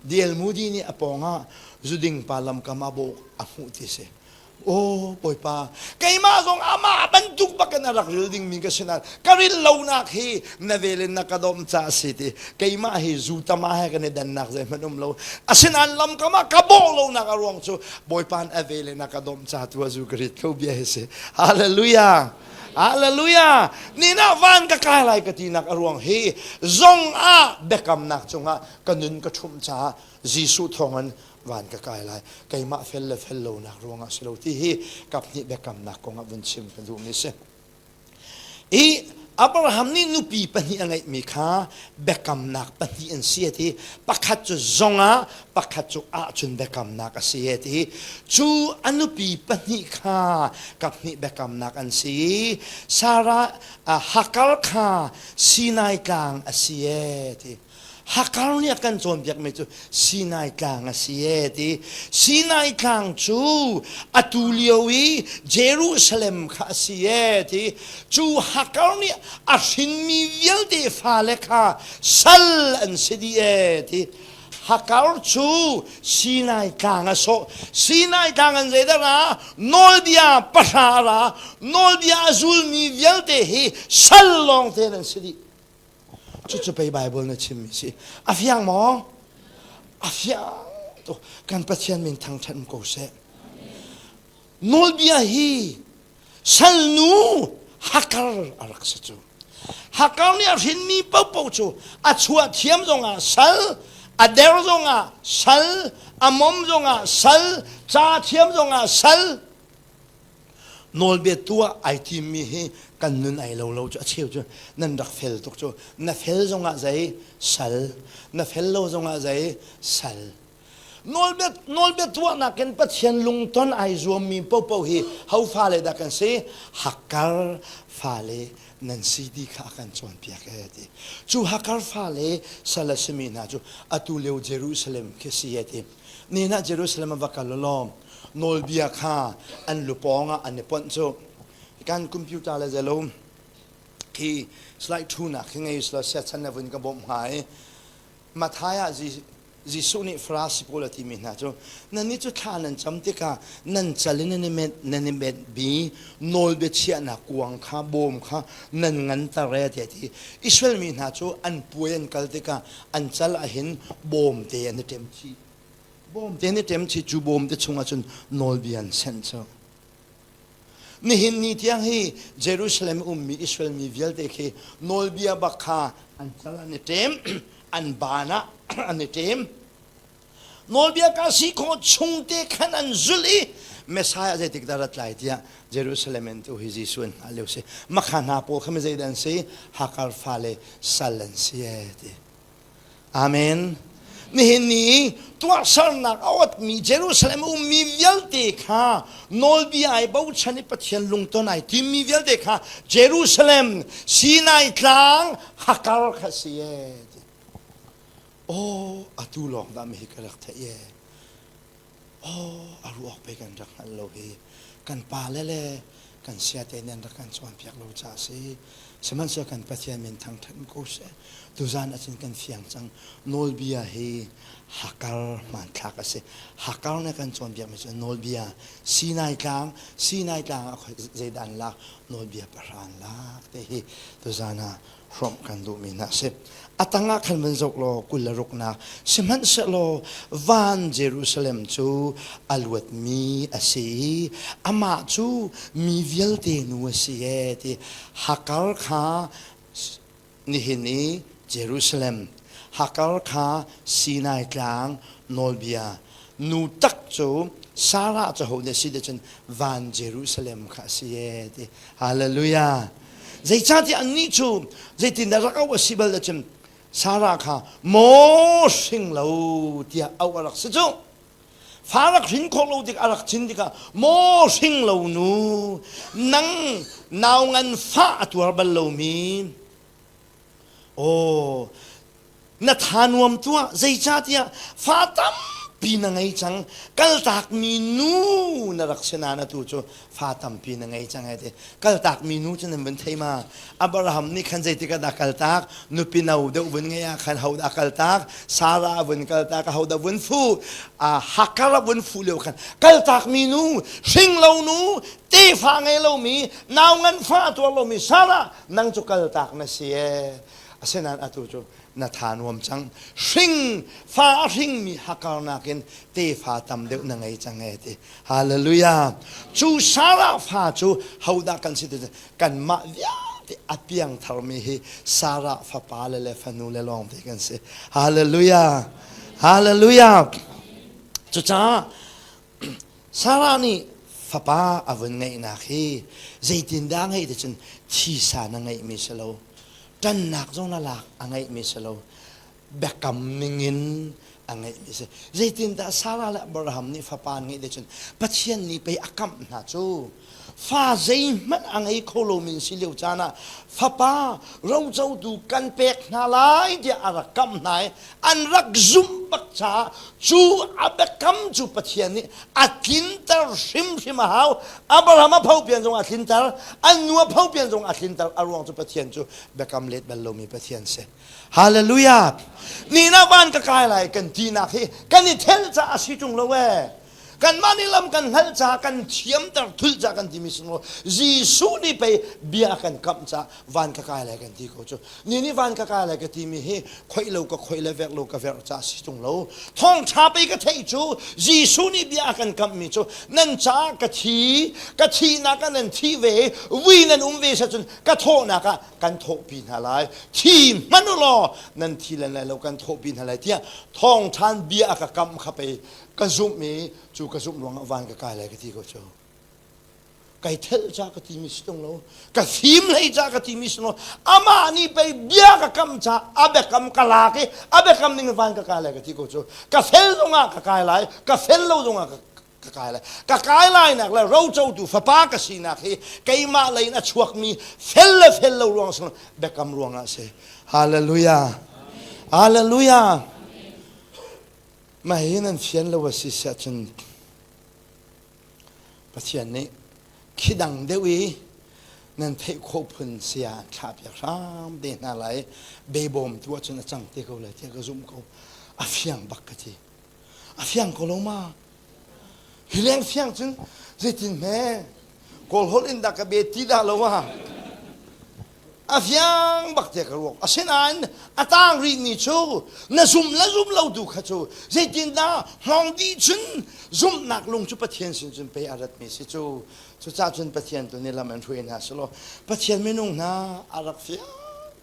Speaker 1: D.L. Moody nih a pawngah zuding pa lamkam ah bawk a hmuh ti si. Aw Bawipa, keimah zong amah bantuk bakin a rak ril dingmi ka si nain ka ril lonak hi na vel in na ka domh ca a si ti. Keimah hi zu tama he kan i dannak zeihmanh um lo. Asinain lamkam ah ka bawh lonak a ruang cu Bawipa a vel in a ka domh ca tu a zu ka rit kho bia hi si. Hallelujah. Hallelujah. Nina van ka kai lai ka tinak a ruang hi zong ah biakamnak cungah ka nun ka ṭhumh caah Jesuh thawngin van ka kai lai. Keimah fel le fel lonak ruangah si lo ti hi kaphnih biakamnak kongah vun chim ka duhmi si. I Abraham nih nupi pahnih a ngeihmi kha biakamnak pahnih an si a ti. Pakhat cu zong ah, pakhat cu ahcun biakamnak a si a ti. Cu a nupi pahnih kha kaphnih biakamnak an si. Sarah Hakar kha Sinai tlang a si e ti. Hakar nih a kan cawnpiakmi cu Sinai tlang a si e ti. Sinai tlang cu atu lio i Jerusalem kha a si e ti. Cu Hakar nih a hrinmi vialte fale kha sal an si dih e ti. Hakar cu Sinai tlang a sawh. Sinai tlang an zeidah ra? Nawlbia pahra a ra. Nawlbia a zulmi vialte hi sal lawng te an si dih. Cucu pei Bible na chimmi si. A fiang maw? A fiang tuk. Kan Pathian min thangṭhat ko seh. Nawlbia hi salnu Hakar a rak si cu. Hakar nih a hrinmi paohpaoh cu a chuah thiam zongah sal, a der zongah sal, a mom zongah sal, ca thiam zongah sal. Nawlbia tuah ai timmi hi kan nun ai lo lo cu a cheu cu nan rak fel tuk cu. Na fel zongah zei sal, na fel lo zongah zei sal. Nawlbia, nawlbia tuahnak in Pathian lungton ai zuammi paohpaoh hi ho fale dah kan si? Hakkar fale nan si ti kha a kan cawnpiak e ti. Cu Hakkar fale sal a simi hna cu atu lio Jerusalem khi si e ti. Nihin ah Jerusalem a va kal law nawlbia kha an lupawng ah an i ponh cu. Kan computer le zelo khi slide thunak khi ngei sila siachan na vun ka bawmh hnga i Matthai ah Jesuh nih Farasi pawl a timi hna cu nannih cu thla nan cam tikah nan cal in nan i met nan i met bi nawlbia chiahnak kuang kha bawm kha nan nganter e tiah a ti. Israel mi hna cu an puai an kal tikah an cal ahhin bawm te an i ṭem chih. Bawm te an i ṭem chih cu bawm te chungah cun nawlbia an senh cu. Nihin ni tiang hi Jerusalem ummi Israel mi vialte khi nawlbia bak kha an cal an i ṭem, an baan ah an i ṭem. Nawlbia ka si khawh chung te khan an zulh i Messiah zeitik dah rat lai tiah Jerusalem in tu hi Jesuh an hngalh lio si. Makha hna pawl kha mi zeidah an si? Hakar fale sal an si e ti. Amen. Nihin ni tuahsernak a otmi Jerusalem ummi vialte kha nawlbia ai bochan i Pathian lungton ai timmi vialte kha Jerusalem Sinai tlang Hakar kha si e. Oh, atu lawng dah mi hi ka rak theih e. Aw, a ruak pe kan rak hngalh lo hi kan pale le kan siate nih an rak kan cawnpiak lo caah a si. Sihmanhsehlaw kan Pathian min thangṭhat ko seh. Tuzan ahcun kan fiang cang. Nawlbia hi Hakar hmanthlak a si. Hakar nih kan cawnpiakmi cu nawlbia Sinai tlang, Sinai tlang ah zeidah an lak? Nawlbia pahra an lak te hi tuzan ah hrawmh kan duhmi hna a si. A tangah khan van zoh law 26nak sihmanhsehlaw van Jerusalem cu a luatmi a si i amah cu mi vialte nu a si e ti Hakar kha nihin i Jerusalem Hakar kha Sinai tlang nawlbia nu tak cu Sarah cu ho nih a si ti cun van Jerusalem kha a si e ti Hallelujah. Zeicahtiah annih cu zeitindah rak auh a si bal ahcun Sarah kha maw hring lo tiah auh a rak si cu. Fa rak hrin khawh lo tik a rak chin tikah maw hring lo nu nang nau ngan fa a tuar bal lomi aw Na tha nuam tuah, zeicahtiah fa tampi na ngei cang. Kaltakmi nu na rak si nain atu cu fa tampi na ngei cang hei ti. Kaltakmi nu cu nan vun thei ma? Abraham nih khan zeitik ah dah kaltak? Nupi no deuh vun ngei ah khan hodah kaltak? Sarah a vun kaltak, ahodah vun fuh? Hagar a vun fuh lio khan kaltakmi nu, hring lo nu, tefa ngei lomi, nau ngan fa a tuar lomi Sarah, nang cu kaltak na si ee. Asinain atu cu na tha nuam cang. Hring fa a hringmi hakar nakin tefa tam deuh na ngei cang e ti. Hallelujah. Cu Sarah fa cu hodah kan si ti kanmah vialte a piang tharmi hi Sarah fapa le le fanu le lawng te kan si. Hallelujah. Hallelujah. Cucaah Sarah nih fapa a vun ngeihnak hi zeitindah a ngeih ti cun thisa na ngeihmi si lo ṭannak zong na lak a ngeihmi si lo biakam ningin a ngeihmi si zeitindah Sarah le Abraham nih fapa an ngeih ti cun Pathian nih pei a kamh hna cu fa zeihmanh a ngei kho lomi si lio caan ah fapa rocotu kan pek hna lai tiah a rak kamh hna i an rak zumh bak caah cu a biakam cu Pathian nih a tlinter hrimhrim a hau Abraham a phopian zong a tlinter an nu a phopian zong a tlinter a ruang cu Pathian cu biakam let bal lomi Pathian si Hallelujah ni na van ka kai lai kan tinak hi kan i thel caah si ṭung lo ee. Kanmah nih lam kan hngalh caah kan thiamter thulh caah kan timi si lo. Jesuh nih pei bia a kan kamh caah van ka kai lai kan ti ko cu. Ni nih van ka kai lai ka timi hi khoih lo ka khoih le verh lo ka verh caah si tung lo. Thawngṭha pei ka theih cu Jesuh nih bia a kan kamhmi cu nan caah ka thi, ka thihnak ah nan thi ve, vui nan um ve cun ka thawhnak ah kan thawhpi hna lai. Thi hmanh u law nan thi lan lai lo kan thawhpi hna lai tiah thawngṭhan bia a ka kamh kha pei ka zumh i cu ka zumh ruangah van ka kai lai ka ti ko cu. Kai thelh ca ka timi si tung lo ka fim hlei ca ka timi si lo amah nih pei bia ka kam ca a biakam ka lak i a biakam ning van ka kai lai ka ti ko cu. Ka fel zongah ka kai lai ka fel lo zongah ka ka kai lai ka kai lai nak le rocotu fapa ka sinak hi keimah lei in a chuakmi fel le fel lo ruang si biakam ruangah si. Hallelujah, hallelujah. Mah hi nan fian lo a si siah cun Pathian nih khi dang deuh i nan theih khawh phun sia an thlahpiak hram te hna lai. Bebawm tu ahcun a cang te ko lai tiah ka zumh ko. A fiang bak ka ti. A fiang ko lo ma? Hi leng fiang cun zeitin hme Kawl holh in dah ka be ti dah lo ah a fiang bak tiah ka ruak. Asinain a tang rihmi cu na zum le zum lo tu kha cu zeitindah hngawng dih cun zumhnak lung cu Pathian sin cun pei a ratmi si cu. Cucaah cun Pathian tu nih lam an hruai hna selaw Pathian minung hna a rak fiang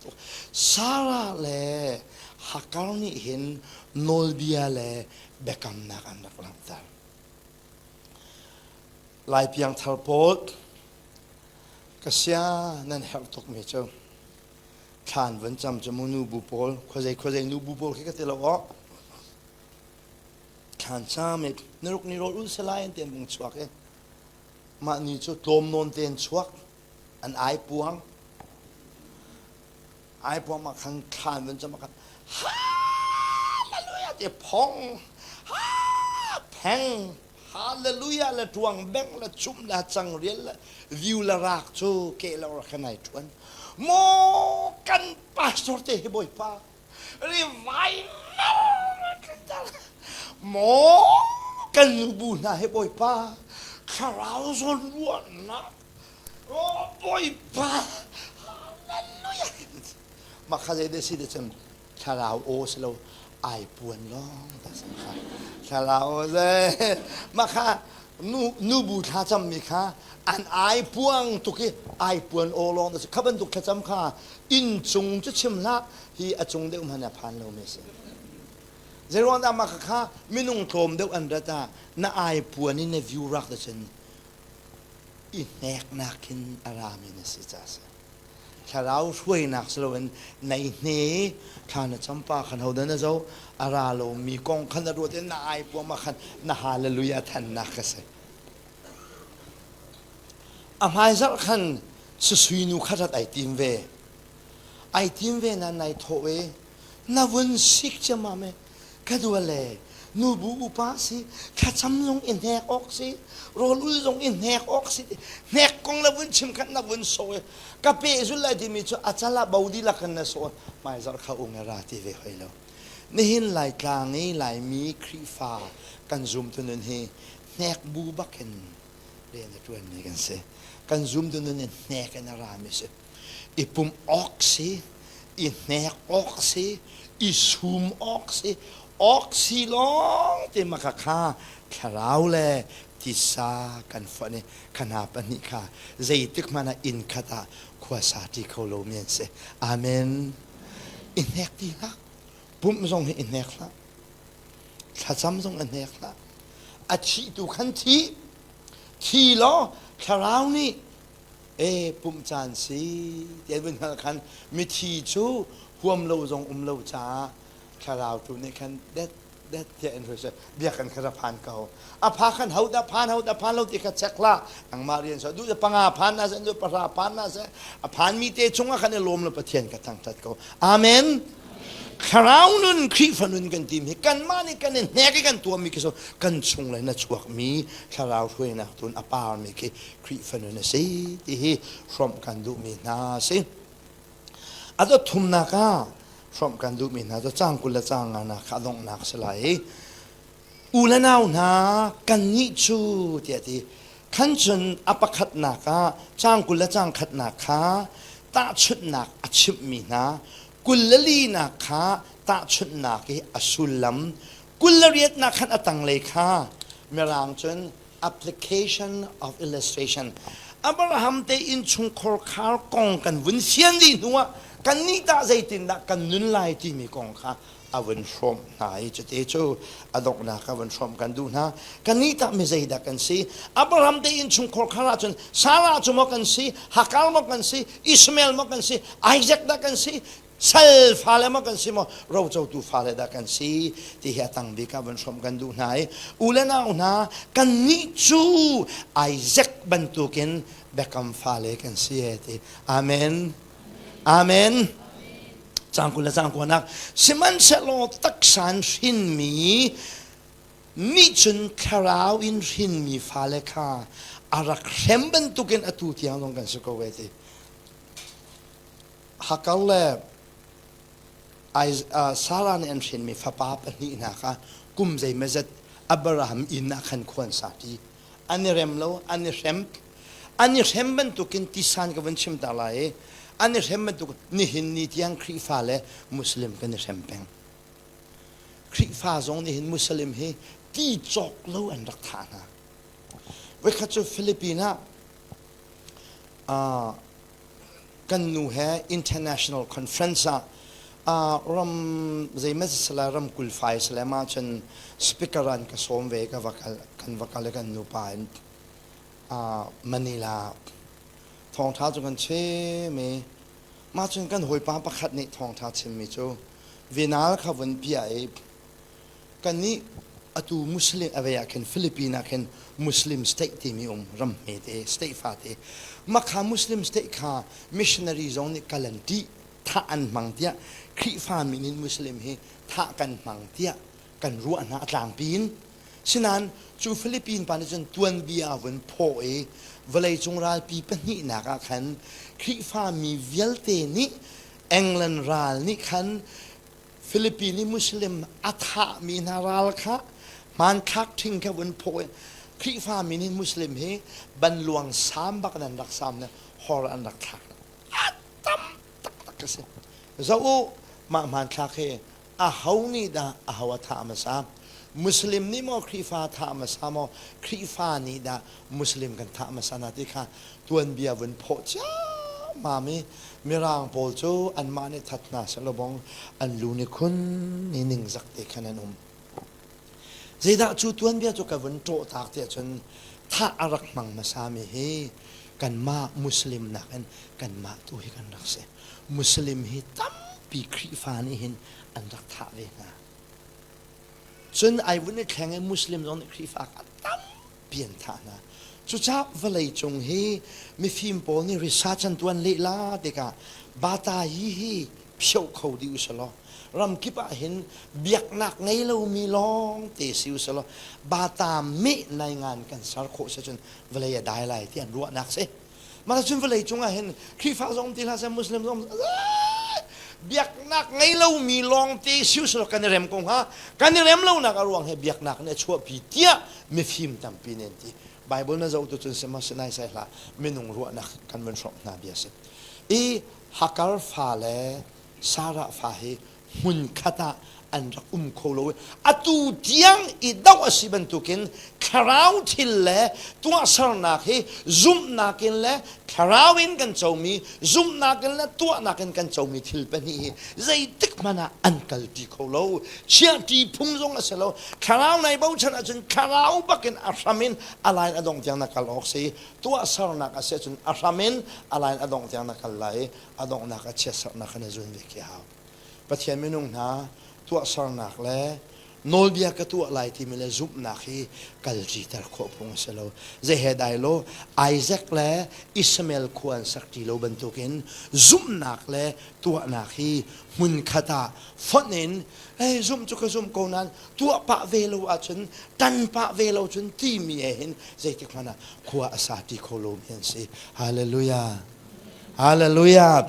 Speaker 1: tuk. Sarah le Hagar nih hin nawlbia le biakamnak an rak langhter. Lai piangthar pawl ka sia nan herh tukmi cu thlan van cam cu mu nu bu pawl khuazei khuazei nu bu pawl khi ka ti lo aw thlan cam i naruk ni rawl ul selai an ti an vung chuak i mah ni cu tlawm nawn te an chuak an ai puang ai puang ma khan thlan van cam khan hallelujah ti phong ha pheng Hallelujah le tuang beng le chum le cang rial le view le rak cu ke lo ra khan ai tuan. Maw kan pastor te hi bawipa revival maw kan nubu hna hi bawipa thlarau zawn ruahnak oh bawipa hallelujah mah kha zei deh si de cun thlarau aw si lo ai puan lawng ta si kha thlarau aw le mah kha nu nubu thlacam mi kha an ai puang tuk i ai puan aw lawng ta si kha bantuk thlacam kha inn cung cu chim hlah hi a cung deuh hmanh a phan lo mi si zeiruang dah mah kha minung tlawm deuh an rat ah na ai puan in na view rak ta cun i hneknak in a rami na si ca si Thlarau hruainak si loin nei hne thla na champa khan hodah na zo a ra lomi kong khan na ruat in na ai puam ah khan na hallelujah thannak ka si. A hmaizarh khan susui nu kha rat ai tim ve. Ai tim ve na nai thawh i na vun sik ciammam i Ka duale, nubu upa si, thlacam zong i hnek awk si, rawl ul zong i hnek awk si, hnek kong na vun chim khan na vun sawi. Ka pehzul lai timi cu a cal ah bo dihlak in na sawi. Hmaizarh kha ung ra ti ve hoi lo. Nihin Laitlang i Laimi Khrihfa kan zumtu nun hi hnek bu bakin rian a ṭuanmi kan si. Kan zumtu nun hi hnek in a rami si. I pumh awk si, i hnek awk si, i sum awk si, awk si lawng te ma kha kha thlarau le tisa kan fonh i kha hna pahnih kha zeitik hmanh ah inn khat ah khua sa ṭi kho lomi an si. Amen. I hnek ti hlah. Pumh zong hi i hnek hlah. Thlacam zong i hnek hlah. A thih tu khan thi. Thi law thlarau nih e pumh caan si ti an vun hngalh khan mithi cu huam lo zong um lo caah thlarau tu nih khan det det tiah in hruai biakinn kha ra phan ko a pha khan ho dah phan ho dah phan lo ti kha check hlah nangmah rian so duh panga phan na seh duh pahra phan na seh a phan mi te chungah khan i lawm lo Pathian ka thangthat ko amen. Thlarau nun Khrihfa nun kan tim hi kanmah nih kan i hnek i kan tuahmi khi so kan chung le na chuakmi thlarau hruainak tun a parmi khi Khrihfa nun a si ti hi hrawmh kan duhmi hna a si. A dot thumnak ah hrawmh kan duhmi hna cu cang 20 le cang nga nak kha a donghnak si lai i. U le nau hna kannih cu tiah ti khan cun a pakhatnak ah caang 20 le caang khatnak kha tahchunhnak a chimhmi hna 24nak kha tahchunhnak i a sullam 28nak khan a tanglei kha mirang cun application of illustration Abraham te innchungkhar khar kong kan vun fian dih hnuah kannih tah zeitindah kan nun lai timi kong kha a vun hrawmh hna i cute cu a donghnak a vun hrawmh kan duh hna. Kannih tah mi zeidah kan si? Abraham te innchungkhar khar ahcun Sarah cu maw kan si, Hagar maw kan si, Ishmael maw kan si, Isaac dah kan si, sal fale maw kan si maw rocotu fale dah kan si ti hi a tang bik ah vun hrawmh kan duh hna i u le nau hna kannih cu Isaac bantukin biakam fale kan si e ti. Amen. Amen. Cang 20 le cang kuanak sihmanhsehlaw taksa in hrinmi nih cun thlarau in hrinmi fale kha a rak hrem bantukin atu tiang zong kan si ko ve ti. Hagar le Sarah nih an hrinmi fapa pahnih hna kha kum zeimawzat Abraham inn ah khan khua an sa ṭi. An i rem lo, an i hrem. An i hrem bantukin tisan ka vun chim ta lai i an i hrem bantuk nihin ni tiang Khrihfa le Muslim kan i hrem peng. Khrihfa zong nihin Muslim hi ti cawk lo an rak thah hna. Voikhat cu Philippines ah kan nu he international conference ah ram zeimat sala ram kulfai sala ma cun speaker an ka sawm ve ka va kal kan va kal kan nu pa in Manila thawngtha cu kan chim i mah cun kan hawipa pakhat nih thawngtha chimmi cu vinal kha vun piah i Kannih atu Muslim a vei ah khin Philippine ah khin Muslim state timi um ram hmete state fate makha Muslim state kha missionary zong nih kal an ṭih thah an hmang tiah Khrihfa min in Muslim hi thah kan hmang tiah kan ruah hna a tlangpi in sinain cu Philippine pa nih cun tuanbia a vun phaw i vawleicung ralpi pahnihnak ah khan Khrihfa mi vialte nih England ral nih khan Philippine i Muslim a thahmi hna ral kha hmanthlak ṭhing kha vun phaw i Khrihfa min in Muslim hi banluang sam bak in an rak sam le hor an rak thlak. A tam taktak a si. Zoh u, mah hmanthlak hi aho nih dah aho a thah hmasa? Muslim nih maw Khrihfa thah hmasa maw? Khrihfa nih dah Muslim kan thah hmasa na ti kha tuanbia vun phawh ciammam i Mirang pawl cu anmah nih that hna sehlaw bong an lu nih khun i ningzak te khan an um. Zeidah cu tuanbia cu ka vun ṭawh tak tiah cun thah a rak hmang hmasami hi kanmah Muslim nakin kanmah tu hi kan rak si. Muslim hi tampi Khrihfa nih hin an rak thah ve hna. Cun ai vun i thleng i Muslim zong nih Khrihfa kha tam pian thah hna. Cucaah vawleicung hi mifim pawl nih research an tuan lehla tikah bata hi hi phioh kho dih usalaw ramkip ah hin biaknak ngei lomi lawng te si usalaw bata meh nai ngan kan ser khawh si cun vawlei a dai lai ti an ruahnak si. Mah cun vawlei cung ah hin Khrihfa zong ti hlah seh Muslim zong biaknak ngei lomi lawng te si usalaw kan i rem ko hnga. Kan i rem lonak a ruang hi biaknak nih a chuahpi tiah mifim tampi nih an ti. Bible na zoh tu cun sihmanhsehlai sai hlah minung ruahnak kan vun hrawmh hna bia si. I Hagar fa le Sarah fa hi hmunkhat ah an rak um kho lo i atu tiang i doh a si bantukin thlarau thil le tuahsernak hi zumhnak in le thlarau in kan comi zumhnak in le tuahnak in kan comi thil pahnih hi zeitik hmanh ah an kalṭi kho lo chiahṭi phung zong a si lo thlarau nai bochan ahcun thlarau bakin a hram in a lain a dong tiang na kal awk si tuahsernak a si ahcun a hram in a lain a dong tiang na kal lai i a donghnak a chiatserhnak kha na zun ve khi hau Pathian minung hna tuahsernak le nawlbia ka tuah lai timi le zumhnak hi kalṭiter khawh phung a si lo. Zei he dai lo Isaac le Ishmael khua an sak ṭi lo bantukin zumhnak le tuahnak hi hmunkhat ah fonh in hey zumh cu ka zumh ko nain tuah pah ve lo ahcun ṭan pah ve lo cun timi he hin zeitik hmanh ah khua a sa ṭi kho lomi an si. Hallelujah. Hallelujah.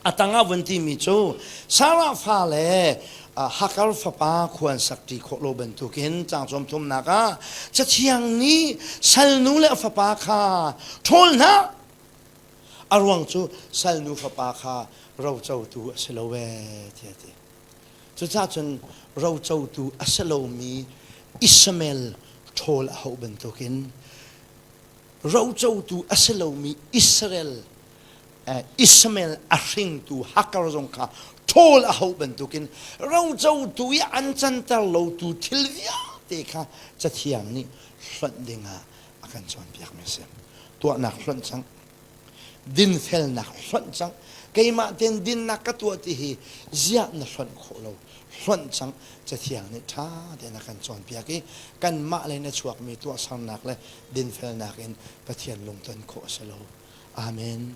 Speaker 1: A tangah vun timi cu Sarah fa le Hagar fapa khua an sakṭi khawh lo bantukin caang sawm thumnak ah Cathiang nih salnu le a fapa kha ṭhawl hna. A ruang cu salnu fapa kha rocotu a si lo ee tiah a ti. Cucaah cun rocotu a si lomi Ishmael ṭhawl a hauh bantukin rocotu a si lomi Israel Ishmael a hringtu Hagar zong kha ṭhawl a hauh bantukin rocotu i an canter lotu thil vialte kha Cathiang nih hlonh dingah a kan cawnpiakmi a si. Tuahnak hlonh cang, dinfelnak hlonh cang, keimah tein dinnak ka tuah ti hi ziah na hlonh khawh lo, hlonh cang. Cathiang nih ṭha tein a kan cawnpiak i kanmah lei na chuakmi tuahsernak le dinfelnak in Pathian lungton khawh a si lo. Amen.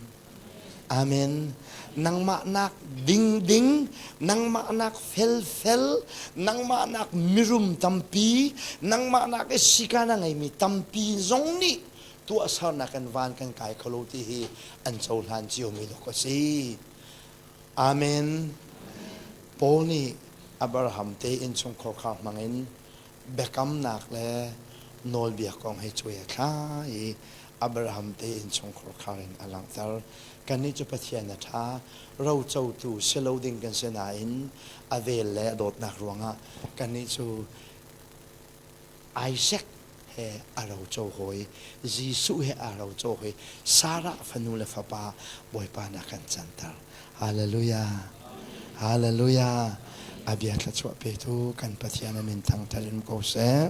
Speaker 1: Amen. Nangmah nak ding ding, nangmah nak fel fel, nangmah nak mirum tampi, nangmah nak i sika na ngeimi tampi zong nih tuahsernak in van kan kai kho lo ti hi an cohlan ciomi dawk a si. Amen. Paul nih Abraham te innchungkhar kha hmangin biakamnak le nawlbia kong he cuai a thla i Abraham te innchungkhar khar in a langhter. Kannih cu Pathian a ṭha, rocotu si lo ding kan si nain a vel le a dawtnak ruangah kannih cu Isaac he a roco hawi, Jesuh he aa roco hawi, Sarah fanu le fapa Bawipa nih a kan canter. Hallelujah. Hallelujah. A bia thluachuah petu kan Pathian a min thangṭhat in ko seh.